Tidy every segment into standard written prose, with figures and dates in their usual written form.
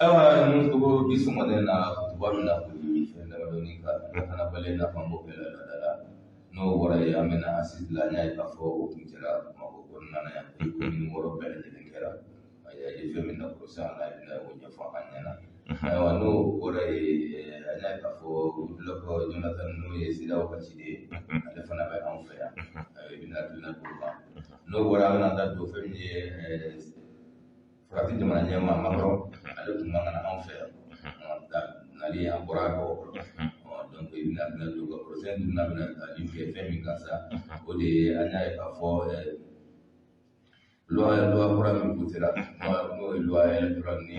Ayiwa, ninnu ko bi sɔgɔmada in na, kutuba bɛna boli fɛn damadɔni kan, lakanabaliya i n'a fɔ an b'o kɛ laada la. N'o bɔra yen, an bɛna assises la. An y'a ye k'a fɔ o kun kɛra Bamakɔ kɔnɔna na yan, commune 6 bɛɛ lajɛlen kɛra. Ayiwa, i ye fɛn min lakɔlɔsi an na, i bɛna o ɲɛfɔ an ɲɛna. Ayiwa, n'o bɔra yen, an y'a ye k'a fɔ Goodluck Jonathan, n'o ye CEDEAO ka ciden ye, ale fana bɛ anw fɛ yan. Ayiwa, i bɛna hakilina d'o kan. N'o bɔra, an bɛna da don fɛn min ye Faransi jamana ɲɛmaa Macron, ale tun man ka na anw fɛ yan, nali an bɔra a dɔw kɔrɔ. Donc i bɛna hakilina d'o kan. Procès dun n'a bɛna tali kɛ fɛn min kan sa, o de ye an y'a ye k'a fɔ loi kura min votera, n'o ye loi électorale ni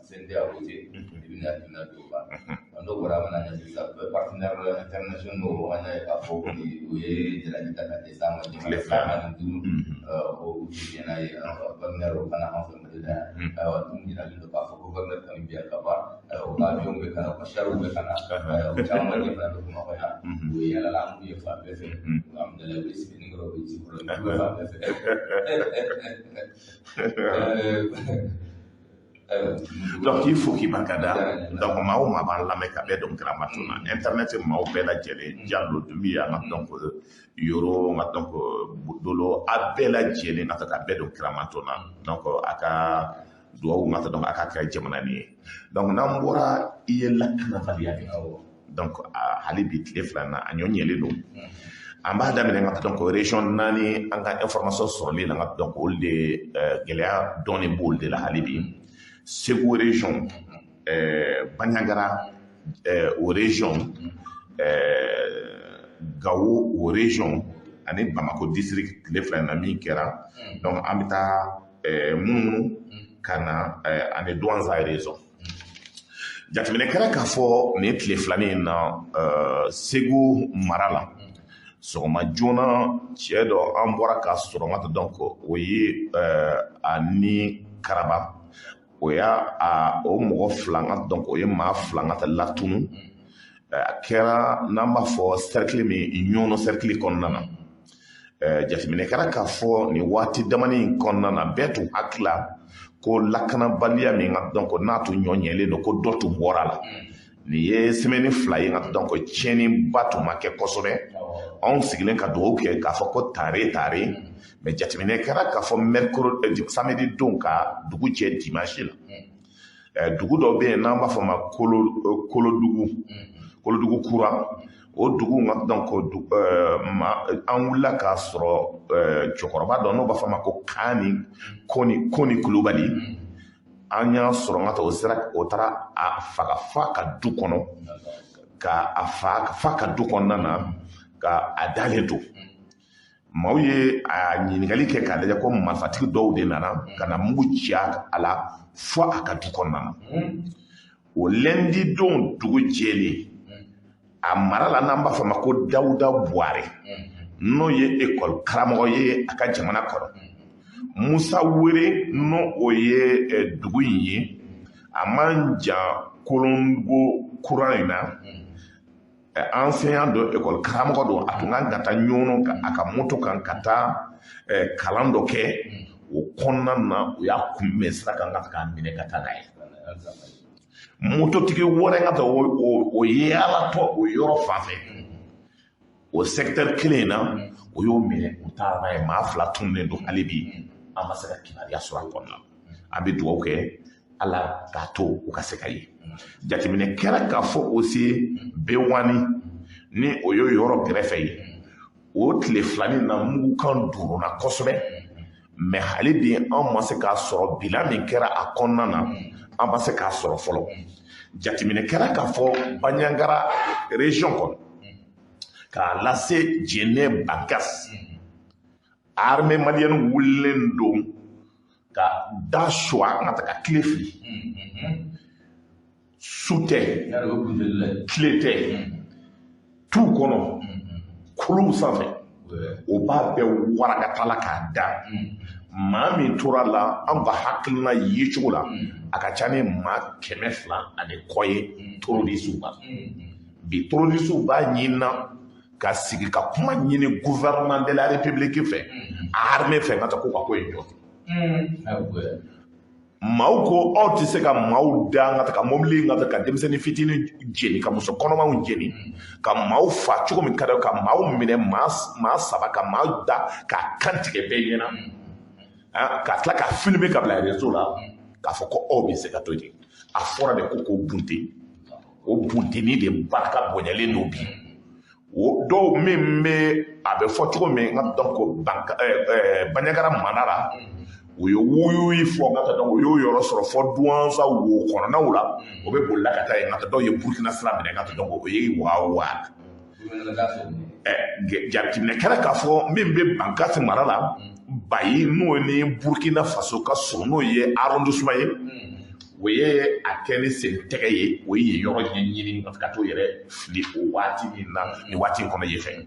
CNT a voté, i bɛna hakilina d'o kan. N'o bɔra, an bɛna ɲɛsin sa partenaires internationaux. An y'a ye k'a fɔ u ye jalaki ta ka ɲɛsin an ma, jamana 15, o tɛ diɲɛ n'a ye Wagner o kana an fɛ Mali la yan. Ayiwa, tun jiralen don k'a fɔ ko Wagner kɔni bi yan ka ban. U ka avion bɛ ka na, u ka chars bɛ ka na, u caman de fana bɛ Bamakɔ yan. U ye yala la, an b'u ye fan bɛɛ fɛ. Alhamdulilayi, u bɛ Sebenikɔrɔ, u bɛ Jikɔrɔ, u bɛ fan bɛɛ fɛ. Donc k'i fo k'i barika da. Donc maa o maa b'an lamɛn ka bɛɛ dɔn karama tun na internet, maaw bɛɛ lajɛlen, Jalo Dunbiya, n ka donc Yoro, n ka donc Dolo, a bɛɛ lajɛlen ka ta ka bɛɛ dɔn karama tun na. Donc a ka duwawu n ka ta donc a ka kɛ jamana nin ye. Donc n'an bɔra, i ye lakanabaliya de. Donc hali bi tile 2 na, a ɲɔ ɲɛlen don. An b'a daminɛ ka donc région 4, an ka information sɔrɔli la, ka donc olu de gɛlɛya dɔɔni b'olu de la hali bi. Segu région, Bandiagara o région, Gawo o région ani Bamako district, tile 2 na min kɛra. Donc an bɛ taa munumunu ka na ani Douentza région. Jateminɛ kɛra k'a fɔ nin tile filanin in na, Segu mara la, sɔgɔma joona, cɛ dɔ an bɔra k'a sɔrɔ n ka donc o ye ani Karaba, o y'a o mɔgɔ 2 n ka donc o ye maa 2 n ka latunu. A kɛra n'an b'a fɔ cercle min, Ɲɔnɔ cercle kɔnɔna na. Jateminɛ kɛra k'a fɔ nin waati damani in kɔnɔna na, bɛɛ tun hakili la ko lakanabaliya min ka donc n'a tun ɲɔ ɲɛlen don, ko dɔ tun bɔra a la. Nin ye semaine 2 ye, nka donc tiɲɛniba tun ma kɛ kosɛbɛ. Anw sigilen ka dugawu kɛ k'a fɔ ko tare tare. Mais jateminɛ kɛra k'a fɔ mercredi, samedi don ka dugu jɛ dimanche la, dugu dɔ bɛ yen n'an b'a fɔ ma Kolodugu, Kolodugu kura. O dugu nka donc an wulila k'a sɔrɔ cɛkɔrɔba dɔ n'o b'a fɔ ma ko Kani Koni Koni Kulubali, an y'a sɔrɔ n ka o sera, o taara a faga fa ka du kɔnɔ, ka a fa fa ka du kɔnɔna na, ka a dalen to. Maaw ye a ɲininkali kɛ k'a lajɛ ko marifatigi dɔw de nana ka na mugu ci a la fo a ka du kɔnɔna na. O lundi don dugu jɛlen, a mara la n'an b'a fɔ a ma ko Dawuda Buware, n'o ye ekɔli karamɔgɔ ye a ka jamana kɔnɔ, Musa Were, n'o o ye dugu in ye, a man jan Kolongo kura in na, enseignant don, ekɔli karamɔgɔ don. A tun kan ka taa Ɲɔnɔ a ka moto kan ka taa kalan dɔ kɛ. O kɔnɔna na, u y'a kunbɛn sira kan ka k'a minɛ ka taa n'a ye. Mototigi wɛrɛ ka taa o yaalatɔ o yɔrɔ fan fɛ, o secteur kelen in na, o y'o minɛ, u taara n'a ye. Maa 2 tununnen don hali bi, an ma se ka kibaruya sɔrɔ a kɔnɔna na. An bɛ dugawu kɛ Ala k'a to u ka se ka ye. Jateminɛ kɛra k'a fɔ aussi Bewani, ni o ye yɔrɔ gɛrɛfɛ ye, o tile filanin na mugukan duruna kosɛbɛ. Mais hali bi an ma se k'a sɔrɔ, bilan min kɛra a kɔnɔna na, an ma se k'a sɔrɔ fɔlɔ. Jateminɛ kɛra k'a fɔ Bandiagara région kɔnɔ, k'a lase Jɛnɛ Bankas, armée malienne wulilen don ka da suwa ka ta ka tile fili, su tɛ, tile tɛ, tu kɔnɔ, kuluw sanfɛ, o b'a bɛɛ warakata la k'a da. Maa min tora la, an ka hakilina yecogo la, a ka ca ni maa 200 ani kɔ ye terrorisiw kan. Bi terrorisiw b'a ɲinina ka sigi ka kuma ɲini gouvernement de la république fɛ, armée fɛ, ka taa k'u ka ko in jɔ. Maaw ko aw tɛ se ka maaw da ka ka mobili ka ka denmisɛnnin fitinin jeni, ka muso kɔnɔmaw jeni, ka maaw fa cogo min ka di, ka maaw minɛ maa saba, ka maa da k'a kan tigɛ bɛɛ ɲɛna, ka tila ka filmer ka bila réseau la, k'a fɔ ko aw bɛ se ka to yen. A fɔra de ko k'o bunte, o bunteni de barika bonyalen don bi. O dɔw min bɛ a bɛ fɔ cogo min n ka dɔn ko Bandiagara mara la, u ye wuyuyi fɔ n ka dɔn u y'o yɔrɔ sɔrɔ fɔ Douentza wo kɔnɔnaw la, o bɛ bolila ka taa yen. N ka dɔw ye Burukina sira minɛ, n ka dɔn o ye waa. Jateminɛ kɛra k'a fɔ min bɛ Bankass mara la, Bayi, n'o ni Burukina Faso ka surun, n'o ye arrondissement ye, o ye a kɛ ni sen tɛgɛ ye, o ye yen yɔrɔ ɲɛɲini ka t'o yɛrɛ fili o waati min na, nin waati in kɔnɔ yen fɛ.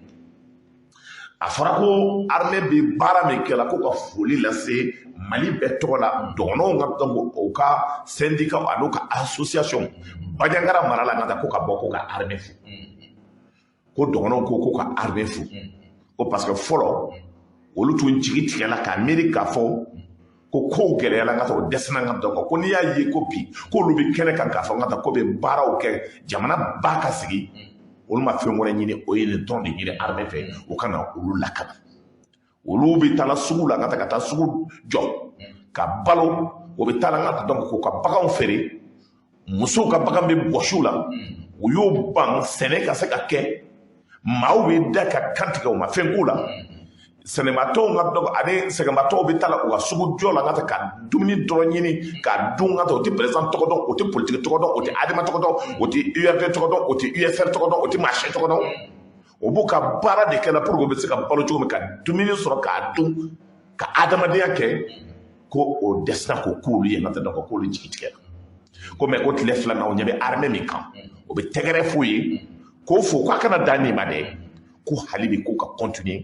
A fɔra ko armée bɛ baara min kɛ la, ko ka foli lase Mali bɛɛ tɔgɔ la, dɔgɔnɔw ka dɔn o ka syndicat ani ka association Bandiagara mara la, ka taa ko ka bɔ ko ka armée fo, ko dɔgɔnɔw ko ka armée fo, ko parce que fɔlɔ olu tun jigi tigɛla k'a miiri k'a fɔ ko kow gɛlɛyala, ka o dɛsɛna ka dɔn ko n'i y'a ye ko bi k'olu bɛ kɛnɛ kan k'a fɔ ka taa ko bɛ baaraw kɛ jamana ba ka sigi, olu ma fɛn wɛrɛ ɲini, o ye nin tɔn de ɲini armée fɛ, o ka na olu lakana. Olu bɛ taa sugu la ka taa sugu jɔ ka balo, o bɛ taa la ka dɔn k'u ka baganw feere, musow ka bagan bɛ bɔsiw la, u y'o ban sɛnɛ ka se ka kɛ, maaw bɛ da ka kan tigɛ, u ma fɛn k'u la. Sɛnɛbatɔw ka dɔgɔ ani sɛgɛnbatɔw bɛ taa la u ka sugu jɔ la ka ka dumuni dɔrɔn ɲini ka dun, ka o tɛ président tɔgɔ dɔn, o tɛ politique tɔgɔ dɔn, o tɛ ADEMA tɔgɔ dɔn, o tɛ URD tɔgɔ dɔn, o tɛ USR tɔgɔ dɔn, o tɛ maa si tɔgɔ dɔn. O b'u ka baara de kɛ la pour que u bɛ se ka balo cogo min, ka dumuni sɔrɔ k'a dun, ka adamadenya kɛ, ko o dɛsɛra k'o k'olu ye, ka tɛ dɔn k'olu jigi tigɛ ko mɛ ko tile filanan o ɲɛ bɛ armée min kan, o bɛ tɛgɛrɛ f'u ye k'o fo k'a kana dan nin ma dɛ, ko hali bi ko ka continuer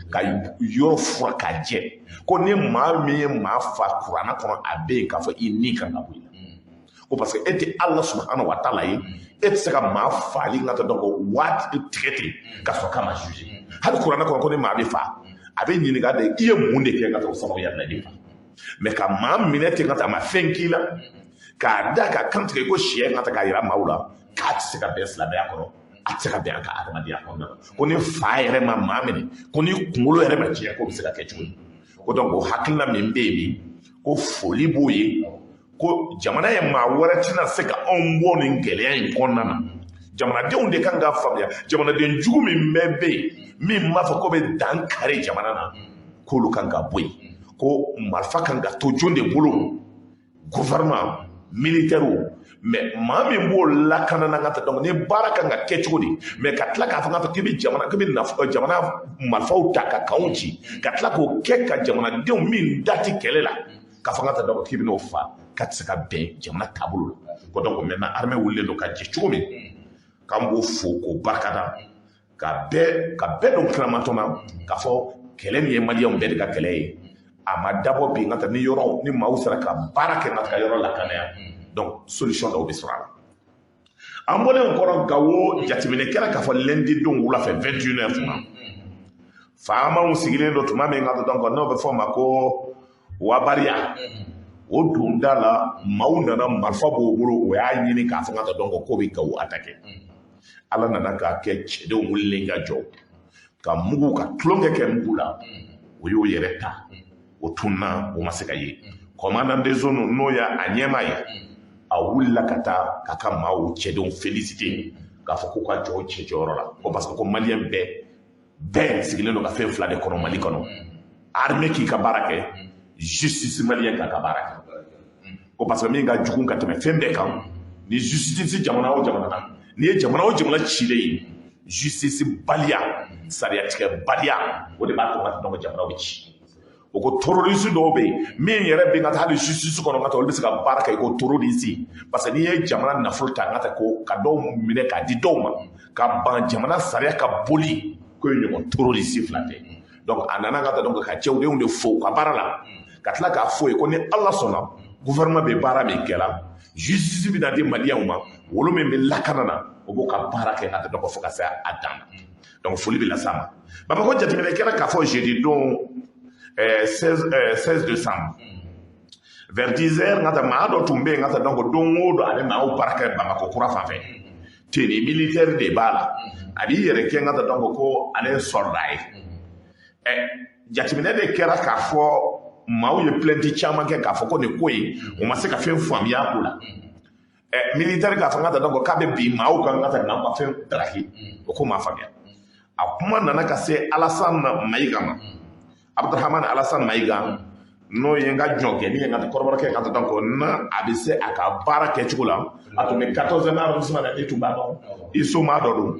ka yɔrɔ fura k'a jɛ, ko ni maa min ye maa fa kuranna kɔnɔ, a bɛ yen k'a fɔ i ni kan ka bɔ i la, ko parce que e tɛ Ala subahana wa taala ye, e tɛ se ka maa faali ka taa dɔn ko waati tigɛ ten ka sɔrɔ k'a ma juger. Hali kuranna kɔnɔ, ko ni maa bɛ fa, a bɛ ɲininka de i ye mun de kɛ ka taa o sababuya la i bɛ fa, mɛ ka maa minɛ ten ka taa a ma fɛn k'i la, k'a da ka kan tigɛ ko sɛ ka ta k'a yira maaw la, k'a tɛ se ka bɛn silamɛya kɔnɔ, a tɛ se ka bɛn a ka adamadenya kɔnɔna na, ko ni fa yɛrɛ ma maa minɛ, ko ni kunkolo yɛrɛ ma tiɲɛ, k'o bɛ se ka kɛ cogo di? Ko donc o hakilina min bɛ yen bi, ko foli b'o ye, ko jamana ye maa wɛrɛ tɛna se ka anw bɔ nin gɛlɛya in kɔnɔna na. Jamanadenw de kan ka faamuya, jamanaden jugu min bɛɛ bɛ yen min b'a fɔ ko bɛ dan kari jamana na, k'olu kan ka bɔ yen, ko marifa kan ka to jɔn de bolo? Gouvernement, militaire. Mais maa min b'o lakana na ka taa, donc ni baara kan ka kɛ cogo di? Mais ka tila k'a fɔ ka k'i bɛ jamana, k'i bɛ nafa jamana marifaw ta ka kanw ci, ka tila k'o kɛ ka jamanadenw min da ti kɛlɛ la, k'a fɔ ka taa donc k'i bɛ n'o fa, k'a tɛ se ka bɛn jamana taabolo la. Ko donc maintenant armée wulilen don ka jɛ cogo min, k'an b'o fo k'o barikada, ka bɛɛ don kiramatɔ na k'a fɔ kɛlɛ min ye maliyɛnw bɛɛ de ka kɛlɛ ye, a ma dabɔ bi n ka taa ni yɔrɔ ni maaw sera ka baara kɛ n ka yɔrɔ lakanaya, donc solution dɔw bɛ sɔrɔ a la. An bɔlen kɔrɔ Gawo, jateminɛ kɛra k'a fɔ lundi don wula fɛ, 21 heures tuma, faamaw sigilen don tuma min ka donc n'o bɛ fɔ o ma ko wabariya, o donda la maaw nana, marifa b'o bolo, o y'a ɲini k'a fɔ ka taa donc k'o bɛ Gawo attaquer. Ala nana k'a kɛ cɛdenw wulilen ka jɔ ka mugu ka tulonkɛ kɛ mugu la, o y'o yɛrɛ ta, o tunna, o ma se ka ye. Commandant de zone, n'o ye a ɲɛmaa ye, a wulila ka taa k'a ka maaw cɛdenw féliciter k'a fɔ k'u ka jɔ cɛ jɔyɔrɔ la, ko parce que ko maliyɛn bɛɛ sigilen don ka fɛn fila de kɔnɔ Mali kɔnɔ: armée k'i ka baara kɛ, justice maliyɛn k'a ka baara kɛ. Ko parce que min ka jugu ka tɛmɛ fɛn bɛɛ kan ni justice, jamana o jamana na, n'i ye jamana o jamana cilen ye, justice baliya, sariya tigɛ baliya, o de b'a to ka dɔn jamanaw bɛ ci. O ko terroriste dɔw bɛ yen min yɛrɛ bɛ ka taa hali justice kɔnɔ, ka taa olu bɛ se ka baara kɛ i ko terroriste, parce que n'i ye jamana nafolo ta ka taa ko ka dɔw minɛ k'a di dɔw ma ka ban jamana sariya ka boli, k'o ye ɲɔgɔn terroriste fila tɛ. Donc a nana ka taa donc ka cɛwdenw de fo u ka baara la, ka tila k'a fɔ ye ko ni Ala sɔnna, gouvernement bɛ baara min kɛ la, justice bɛ na di maliyɛnw ma, wolo min bɛ lakana na, o b'o ka baara kɛ ka taa fo ka se a dan na. Donc foli bɛ las'a ma. Bamakɔ, jateminɛ kɛra k'a fɔ jeudi don 16 décembre, Vers 10 heures, n ka taa maa dɔ tun bɛ yen, n ka taa donc don o don a bɛ maaw baara kɛ Bamakɔ kura fan fɛ. Tenue militaire de b'a la, a b'i yɛrɛ kɛ, n ka taa donc ko ale ye soldat ye. Ɛ, jateminɛ de kɛra k'a fɔ maaw ye plainte caman kɛ k'a fɔ ko nin ko in, u ma se ka fɛn faamuya ko la. Ɛ, militaire k'a fɔ, n ka taa donc k'a bɛ bin maaw kan, n ka taa n'anw ka fɛn daraki, o ko ma faamuya. A kuma nana ka se Alassane Maïga ma, Abdurahmane Alassane Maïga, n'o ye n ka jɔnkɛni ye, n ka kɔrɔbɔrɔkɛ, ka taa donc na a bɛ se a ka baara kɛcogo la. A tun bɛ 14e arrondissement na, e tun b'a dɔn, i somaa dɔ don.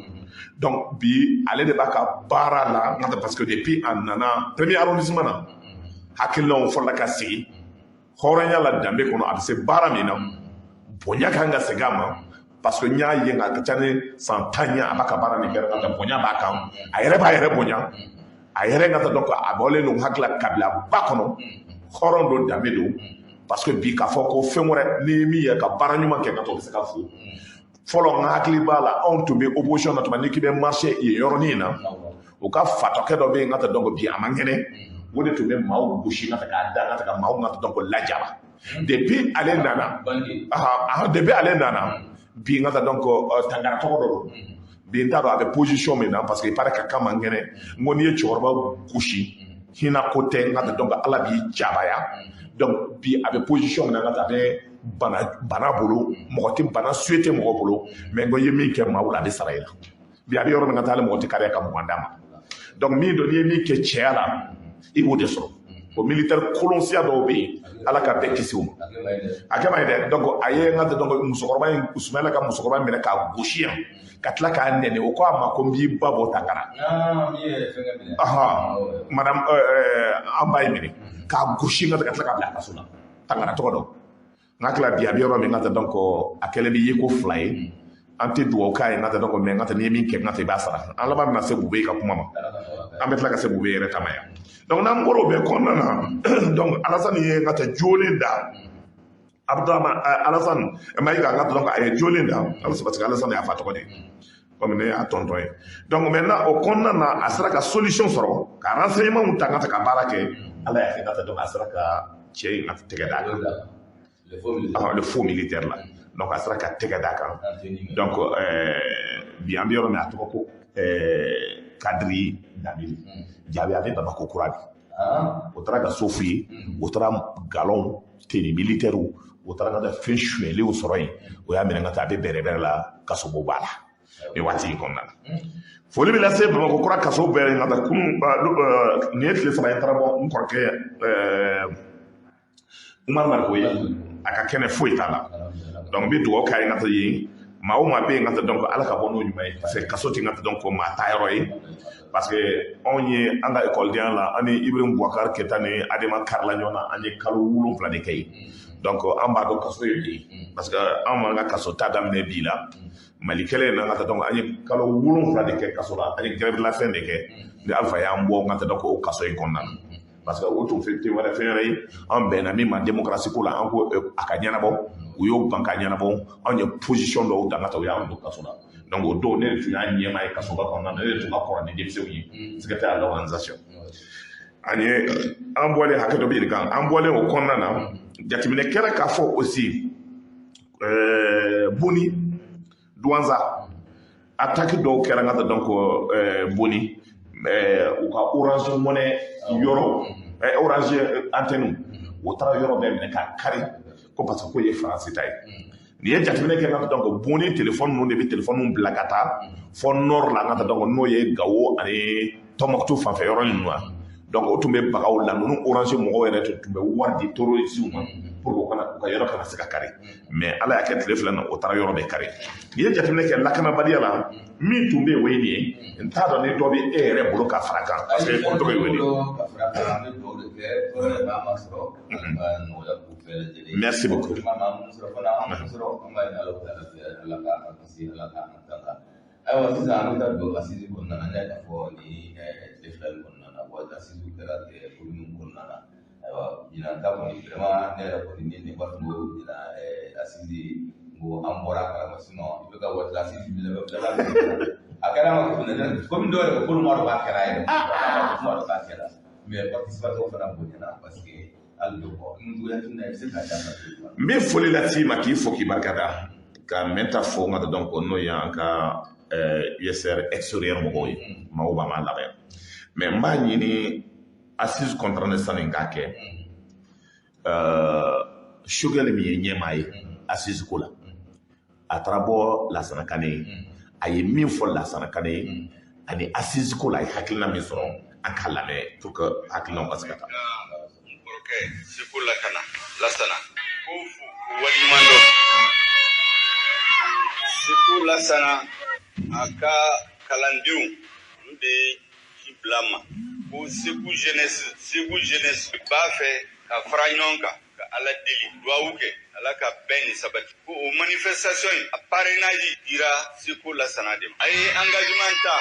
Donc bi ale de b'a ka baara la, n ka taa, parce que depuis a nana premier arrondissement na, hakilinaw fɔlɔla ka sigi hɔrɔnya la danbe kɔnɔ. A bɛ se baara min na, bonya kan ka segin a ma, parce que n y'a ye a ka ca ni san 10 ye a b'a ka baara nin kɛ, ka taa bonya b'a kan, a yɛrɛ b'a yɛrɛ bonya, a yɛrɛ ka taa donc a bɔlen don hakili la kabilaba kɔnɔ, hɔrɔn don, danbe don. Parce que bi k'a fɔ ko fɛn wɛrɛ, ni min ye ka baara ɲuman kɛ, ka to bɛ se ka fo. Fɔlɔ, n hakili b'a la, anw tun bɛ opposition na tuma n'i k'i bɛ marché yen yɔrɔnin in na, u ka fatɔkɛ dɔ bɛ yen, n ka taa donc bi a man kɛnɛ, o de tun bɛ maaw gosi, n ka taa k'a da, n ka taa ka maaw, n ka taa donc lajaba. Depuis ale nana, depuis ale nana bi, n ka taa donc tangara tɔgɔ dɔ don bi, n t'a dɔn a bɛ position min na, parce que il paraît que ka man kɛnɛ. N ko n'i ye cɛkɔrɔba gosi, hinɛ ko tɛ, n ka taa donc Ala b'i jabaya. Donc bi a bɛ position min na, n ka taa a bɛ bana bolo, mɔgɔ tɛ bana souhaité mɔgɔ bolo, mais n ko i ye min kɛ maaw la, a bɛ sara i la. Bi a bɛ yɔrɔ min, ka taa hali mɔgɔ tɛ kariya ka 20 d'a ma. Donc min don, n'i ye min kɛ cɛya la, i b'o de sɔrɔ. O militaire kolonsiya dɔw bɛ yen, Ala ka bɛɛ kisi o ma. A kɛ man ɲi dɛ. Donc a ye n ka donc musokɔrɔba in, Sumayila ka musokɔrɔba minɛ k'a gosi yan, ka tila k'a nɛni. O ko a ma ko n b'i ba bɔ tangara. Madame an ba ye minɛ k'a gosi, n ka tila k'a bila kaso la, tangara tɔgɔ dɔn. N ka tila bi a bɛ yɔrɔ min, n ka taa donc a kɛlen bɛ ye ko fila ye. An tɛ dugawu k'a ye, n ka taa donc, mais n ka taa n'i ye min kɛ, n ka taa i b'a sara. An laban bɛna se Bube ka kuma ma, an bɛ tila ka se Bube yɛrɛ ta ma yan. Donc n'an bɔra o bɛɛ kɔnɔna na, donc Alassane ye n ka taa jolen da, Abdurahmane Alassane Maïga, n ka donc a ye jolen da, parce que Alassane y'a fa tɔgɔ de ye, komi ne y'a tɔntɔn ye. Donc maintenant o kɔnɔna na, a sera ka solution sɔrɔ ka renseignement ta, n ka taa ka baara kɛ. Ala y'a kɛ, n ka taa donc a sera ka cɛ in ka tɛgɛ d'a kan, le faux militaire là. Donc a sera ka tɛgɛ d'a kan. Donc bi an bɛ yɔrɔ min, a tɔgɔ ko Kadiri Danbele jaabi, a bɛ Bamakɔ kura de. O taara ka so f'u ye, o taara galon tenue militaire, o taara ka taa fɛn suyɛnlenw sɔrɔ yen, o y'a minɛ ka taa, a bɛ bɛrɛbɛrɛ la, kasobo b'a la nin waati in kɔnɔna na. Foli bɛ lase Bamakɔ kura kaso bɛɛ ka taa kunun. Nin ye tile 3 ye, n taara bɔ n kɔrɔkɛ Umar Mariko ye, a ka kɛnɛ, foyi t'a la. Donc n bɛ dugawu k'a ye, n ka taa yen, maa o maa bɛ yen, n ka taa donc Ala ka bɔ n'o ɲuman ye, parce que kaso tɛ, n ka taa donc maa taa yɔrɔ ye. Parce que anw ye an ka ekɔlidenya la, an ni Ibrahim Boubacar Keita ni Adema karila ɲɔgɔn na, an ye kalo 7 de kɛ yen. Donc an b'a dɔn kaso ye bi, parce que an m'an ka kaso ta daminɛ bi la. Mali kɛlɛ in na, n ka taa donc an ye kalo 7 de kɛ kaso la, an ye grève la fɛn de kɛ ni Alpha y'an bɔ, n ka taa donc o kaso in kɔnɔna na, parce que o tun tɛ wɛrɛ fɛn wɛrɛ ye, an bɛnna min ma démocratie ko la, an ko a ka ɲɛnabɔ, u y'o ban ka ɲɛnabɔ. Anw ye position dɔw ta, n ka taa u y'an don kaso la. Donc o don, ne de tun y'a ɲɛmaa ye kasoba kɔnɔna na, ne de tun ka kɔrɔ ni denmisɛnw ye, secrétaire à l'organisation. An ye an bɔlen, hakɛ dɔ bɛ yen kan, an bɔlen o kɔnɔna na, jateminɛ kɛra k'a fɔ aussi Boni Douentza attaque dɔw kɛra, n ka taa donc Boni, u ka Orange Money yɔrɔ, Orange antenne, o taara yɔrɔ bɛɛ minɛ k'a kari, ko parce que k'o ye Faransi ta ye. N'i ye jateminɛ kɛ, n ka taa donc Boni téléphone ninnu de bɛ téléphone bila ka taa fɔ nord la, n ka taa donc n'o ye Gawo ani Tɔnbukutu fanfɛ yɔrɔ ninnu na. Donc o tun bɛ bagaw la, ninnu Orange mɔgɔw yɛrɛ tun bɛ wari di terroristes ma pour que u kana u ka yɔrɔ kana se ka kari, mais Ala y'a kɛ tile 2 na, o taara yɔrɔ bɛɛ kari. N'i ye jateminɛ kɛ lakanabaliya la, min tun bɛ yen, o ye nin ye. N t'a dɔn ni dɔ bɛ e yɛrɛ bolo ka fara kan, parce que o tɔgɔ ye wele. Ka fara kan, an bɛ dugawu de kɛ, tɔɔrɔ b'a ma sɔrɔ, ka nɔgɔya k'u bɛɛ lajɛlen. Merci beaucoup. Ma maa minnu sɔrɔ fana, an minnu sɔrɔ, an b'a ɲini Ala fɛ, Ala k'an kisi, Ala k'an tanga. Ayiwa, sisan an bɛ taa don assise kɔnɔna na. An y'a fɔ ni tile 2 in kɔnɔna na, waati assise kɛra commune kɔnɔna na. Ayiwa, ɲinan ta kɔni, vraiment ne yɛrɛ kɔni ne b'a fɔ ko ɲinan assise, n ko an bɔra a kalama, sinon i bɛ ka waati la assise bi labɛn a kɛra ma komi dɔw yɛrɛ ko k'olu m'a dɔn k'a kɛra yɛrɛ, k'u m'a dɔn k'a kɛra, mais participation fana bonyana parce que Hali dɔ bɔ ni juguya t'i la, i bɛ se k'a daminɛ cogo N bɛ foli lase i ma, k'i fo, k'i barikada, ka mɛnta fo n ka donc n'o ye an ka USR extérieur mɔgɔw ye, maaw b'a ma labɛn. Mais n b'a ɲini assise contre ne sani n k'a kɛ, Choguel min ye ɲɛmaa ye assise ko la, a taara bɔ Lasana Kane ye, a ye min fɔ Lasana Kane ye ani assise ko la, a ye hakilina min sɔrɔ, an k'a lamɛn pour que hakilinaw ka se ka taa. N kɔrɔkɛ Seko Lakana Lasana ko fo k'u waleɲuman dɔn. Seko Lasana a ka kalandenw, olu de ye ci bila n ma ko Segu jeunesse, Segu jeunesse b'a fɛ ka fara ɲɔgɔn kan ka Ala deli, duwawu kɛ Ala ka bɛn ni sabati, ko o manifestation in, a parrainage dira Seko Lasana de ma. A ye engagement ta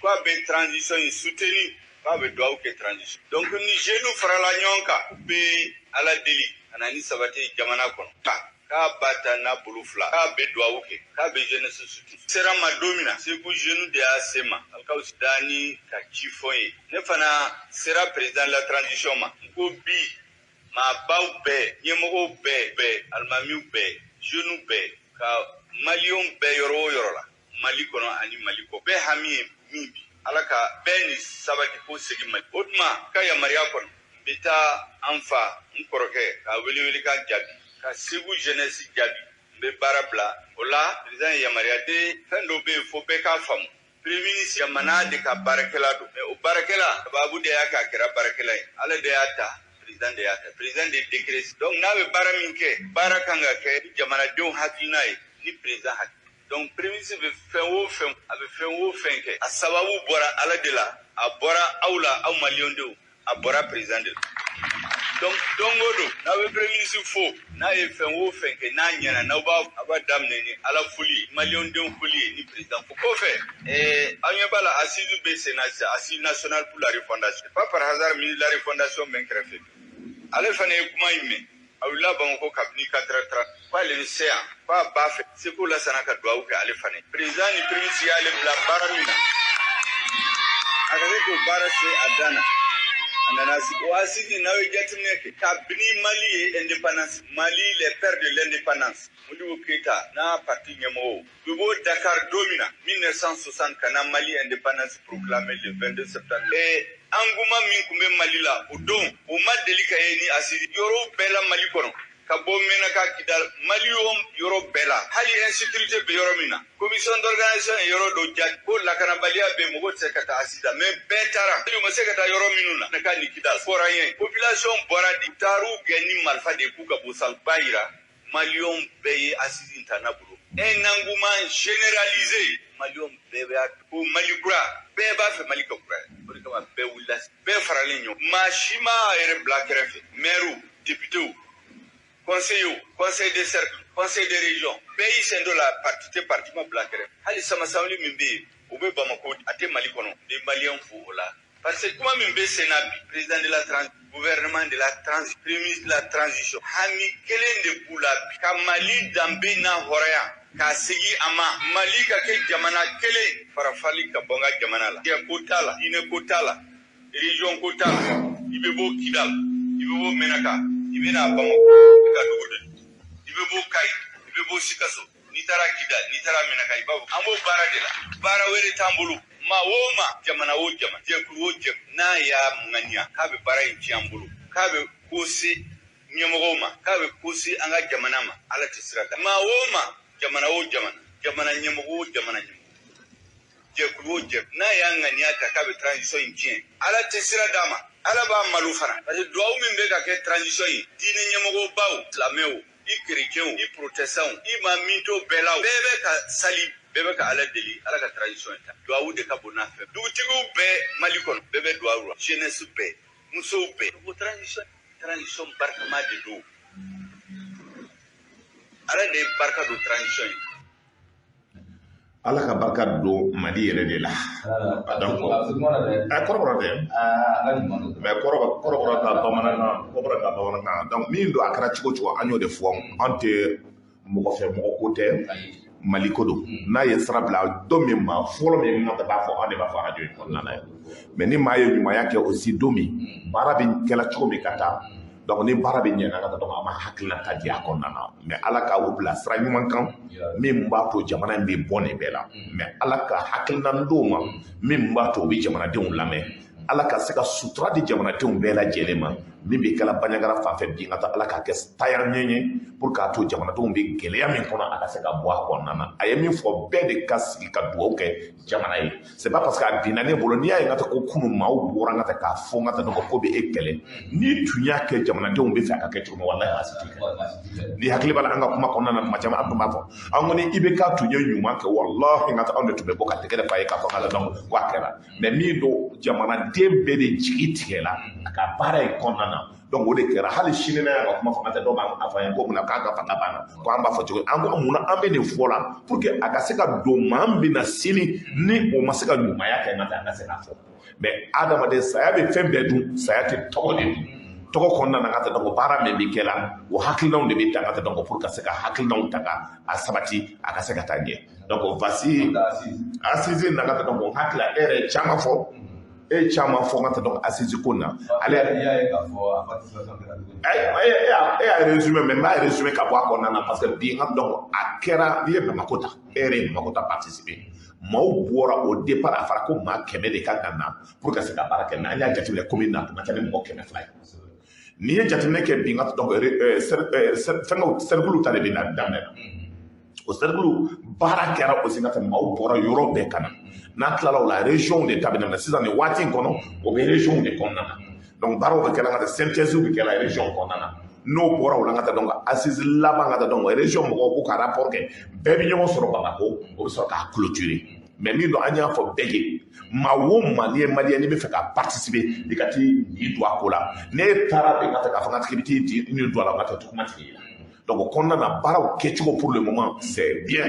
ko a bɛ transition in soutenir, k'a bɛ duwawu kɛ transition. Donc ni jeunes farala ɲɔgɔn kan, k'u bɛ Ala deli ka na ni sabati jamana kɔnɔ, k'a ba ta n'a bolo fila, k'a bɛ duwawu kɛ, k'a bɛ jeunesse soutenir. Sera ma don min na, Segu jeune de y'a se ma alikaw dani ka ci fɔ n ye. Ne fana sera président de la transition ma, n ko bi maabaw bɛɛ, ɲɛmɔgɔw bɛɛ bɛɛ, alimamiw bɛɛ, jeunes bɛɛ, ka maliyɛnw bɛɛ yɔrɔ o yɔrɔ la Mali kɔnɔ ani Mali kɔ, bɛɛ hami ye min bi, Ala ka bɛɛ ni sabati ko segin Mali. O tuma ka yamaruya kɔnɔ, n bɛ taa an fa, n kɔrɔkɛ ka welewelekan jaabi, ka Segu jeunesse jaabi. N bɛ baara bila o la. Président ye yamaruya de, fɛn dɔ bɛ yen fo bɛɛ k'a faamu. Premier ministre, jamana de ka baarakɛla don, mais o baarakɛla sababu de y'a kɛ a kɛra baarakɛla ye. Ala de y'a ta, président de y'a ta, président de décret. Donc n'a bɛ baara min kɛ, baara kan ka kɛ ni jamanadenw hakilina ye, ni président hakili. Donc premier ministre bɛ fɛn o fɛn, a bɛ fɛn o fɛn kɛ, a sababu bɔra Ala de la, a bɔra aw la, aw maliyɛndenw, a bɔra président de la. Donc don o don n'aw bɛ premier ministre fo, n'a ye fɛn o fɛn kɛ, n'a ɲɛna, n'aw b'a, a b'a daminɛ ni Ala foli ye, maliyɛndenw foli ye, ni président fo. Kɔfɛ aw ɲɛ b'a la, assise bɛ sen na sisan, assise nationale pour la refondation. Pas par hasard, ministre de la refondation bɛ n kɛrɛfɛ, ale fana ye kuma in mɛn. A wulila Bamakɔ kabini 4h30 k'ale bɛ se yan, k'a b'a fɛ Seko Lasana ka duwawu kɛ ale fana ye. Président ni premier ministre y'ale bila baara min na, a ka se k'o baara se a dan na. A nana sigi o assise. N'aw ye jateminɛ kɛ, kabini Mali ye indépendance, Mali, les pères de l'indépendance, Modibo Keïta n'a parti ɲɛmɔgɔw u bɛ bɔ Dakar don min na 1960 ka na Mali indépendance proclamée le 22 septembre, engouement min tun bɛ Mali la o don, o ma deli ka ye ni assise. Yɔrɔ bɛɛ la Mali kɔnɔ, ka bɔ Menaka, Kidal, Mali yɔrɔ bɛɛ la, hali insécurité bɛ yɔrɔ min na, commission d'organisation ye yɔrɔ dɔ jati ko lakanabaliya bɛ, mɔgɔ tɛ se ka taa assise la, mais bɛɛ taara. Hali u ma se ka taa yɔrɔ minnu na, ne ka ni Kidal fɔra n ye, population bɔra di taar'u gɛn ni marifa de ye k'u ka bɔ san ba yira. Maliyɛnw bɛɛ ye assise in ta n'a bolo, un engouement généralisé. Maliyɛnw bɛɛ b'a ko Mali kura, bɛɛ b'a fɛ Mali ka kura ye. O de kama bɛɛ wulila, bɛɛ faralen ɲɔgɔn, maa si ma yɛrɛ bila kɛrɛfɛ. Maires, députés, conseillers, conseil de cercle, conseil de région, bɛɛ y'i sen don la. Parti tɛ parti ma bila kɛrɛfɛ. Hali sama-samali min bɛ yen, o bɛ Bamako, a tɛ Mali kɔnɔ. N bɛ maliyɛnw fo o la, parce que kuma min bɛ sen na bi, président de la transition, gouvernement de la transition, premier ministre de la transition, hami kelen de b'u la bi: ka Mali danbe n'a hɔrɔnya k'a segin a ma, Mali ka kɛ jamana kelen, farafali ka bɔ n ka jamana la. Jɛ ko t'a la, diinɛ ko t'a la, région ko t'a la. I bɛ bɔ Kidal, i bɛ bɔ Menaka, i bɛ na Bamakɔ ka dugu de, i bɛ bɔ Kayi, i bɛ bɔ Sikaso, n'i taara Kidal, n'i taara Menaka, i b'a fɔ an b'o baara de la. Baara wɛrɛ t'an bolo. Maa o maa, jamana o jamana, jɛkulu o jɛkulu, n'a y'a ŋaniya k'a bɛ baara in tiɲɛ an bolo, k'a bɛ ko se ɲɛmɔgɔw ma, k'a bɛ ko se an ka jamana ma, Ala tɛ sira da. Maa o maa, jamana o jamana, jamana ɲɛmɔgɔ o jamana ɲɛmɔgɔ, jɛkulu o jɛkulu, n'a y'a ŋaniya ta k'a bɛ transition in tiɲɛ, Ala tɛ sira d'a ma. Ala b'a malo fana, parce que duwawu min bɛ ka kɛ transition in, diinɛ ɲɛmɔgɔbaw, silamɛw, i chrétien, i protestant, i ma min to bɛɛ la, bɛɛ bɛ ka sali, bɛɛ bɛ ka Ala deli Ala ka transition in ta. Duwawu de ka bon n'a fɛ. Dugutigiw bɛɛ Mali kɔnɔ, bɛɛ bɛ duwawu la, jeunesse bɛɛ, musow bɛɛ. O transition barikama de don. Ala de ye barika don transition in. Ala ka barika don Mali yɛrɛ de la. Donc kɔrɔbɔrɔ tɛ, mais kɔrɔbɔrɔ ka bamanankan, kɔrɔbɔrɔ ka bamanankan. Donc min don, a kɛra cogo cogo, an y'o de fɔ. An tɛ mɔgɔ fɛ, mɔgɔ ko tɛ, Mali ko don. N'a ye sira bila don min ma, fɔlɔ min kan ka b'a fɔ, an de b'a fɔ arajo in kɔnɔna na yan. Mais ni maa ye ɲumanya kɛ aussi, don min baara bɛ kɛla cogo min ka taa Donc ni baara bɛ ɲɛ ka taa, donc an ma hakilina ta di a kɔnɔna na, mais Ala ka o bila sira ɲuman kan min b'a to jamana in bɛ bɔ nin bɛɛ la. Mais Ala ka hakilina d'o ma min b'a to o bɛ jamanadenw lamɛn. Ala ka se ka sutura di jamanadenw bɛɛ lajɛlen ma min bɛ kɛla Bandiagara fan fɛ bi ka taa. Ala k'a kɛ taaya ɲɛ ye pour k'a to jamanadenw bɛ gɛlɛya min kɔnɔ, a ka se ka bɔ a kɔnɔna na. A ye min fɔ, bɛɛ de ka sigi ka dugawu kɛ jamana ye. C'est pas parce que a binna ne bolo. N'i y'a ye n ka taa ko kunun maaw bɔra n ka taa k'a fɔ n ka taa ko bɛ e kɛlɛ, n'i tun y'a kɛ jamanadenw bɛ fɛ a ka kɛ cogo min, walahi a si t'i kɛ. Ni hakili b'a la, an ka kuma kɔnɔna na, kuma caman an tun b'a fɔ an ko ni IBK tun ye ɲuman kɛ, walahi n ka taa anw de tun bɛ bɔ ka tɛgɛrɛ f'a ye k'a fɔ k'a la. Donc ko a kɛra, mais min don, jamanaden bɛɛ de jigi tigɛla a ka baara in kɔnɔna na. Donc o de kɛra. Hali sini n'a y'a ka kuma fɔ, ka tɛ dɔw b'a fɔ an ye ko munna k'a ka fanga banna, ko an b'a fɔ cogo an ko munna an bɛ nin fɔ la pour que a ka se ka don maa min bɛ na sini ni o ma se ka ɲumanya kɛ, n ka taa an ka se k'a fɔ. Mais adamaden, saya bɛ fɛn bɛɛ dun, saya tɛ tɔgɔ de dun. Tɔgɔ kɔnɔna na, ka taa, donc baara min bɛ kɛ la, o hakilinaw de bɛ ta ka taa, donc pour ka se ka hakilinaw ta ka a sabati, a ka se ka taa ɲɛ. Donc voici assise na ka taa. Donc n hakili la, e yɛrɛ ye caman fɔ, e ye caman fɔ n ka taa. Donc assise ko na, ale y'a ye k'a fɔ a participation kɛra cogo di? E y'a résumé, mais n b'a résumé ka bɔ a kɔnɔna na, parce que bi n ka, donc a kɛra, n'i ye Bamako ta, e yɛrɛ ye Bamako ta participer, maaw bɔra. Au départ, a fɔra ko maa 100 de kan ka na pour ka se ka baara kɛ. Mais an y'a jateminɛ, commune na, a tun ka ca ni mɔgɔ 200 ye. N'i ye jateminɛ kɛ bi, n ka, donc fɛnkɛw, cercle ta de bɛ na daminɛ na. O cercle baara kɛra aussi, n ka taa maaw bɔra yɔrɔ bɛɛ ka na. N'an tilala o la, région de ta bɛ daminɛ sisan nin waati in kɔnɔ, o bɛ région de kɔnɔna na. Donc baaraw bɛ kɛ la, ka taa synthèse bɛ kɛ la région kɔnɔna na. N'o bɔra o la, ka taa, donc assise laban, ka taa, donc région mɔgɔw k'u ka rapport kɛ, bɛɛ bɛ ɲɔgɔn sɔrɔ Bamakɔ, o bɛ sɔrɔ k'a clôturer. Mais min don, an y'a fɔ bɛɛ ye, maa o maa n'i ye malien, n'i bɛ fɛ ka participer, i ka t'i nin don a ko la. N'e taara bi ka taa k'a fɔ k'i bɛ t'i nin don a la, ka taa kuma tigi la. Donc o kɔnɔna na, baaraw kɛcogo, pour le moment c'est bien.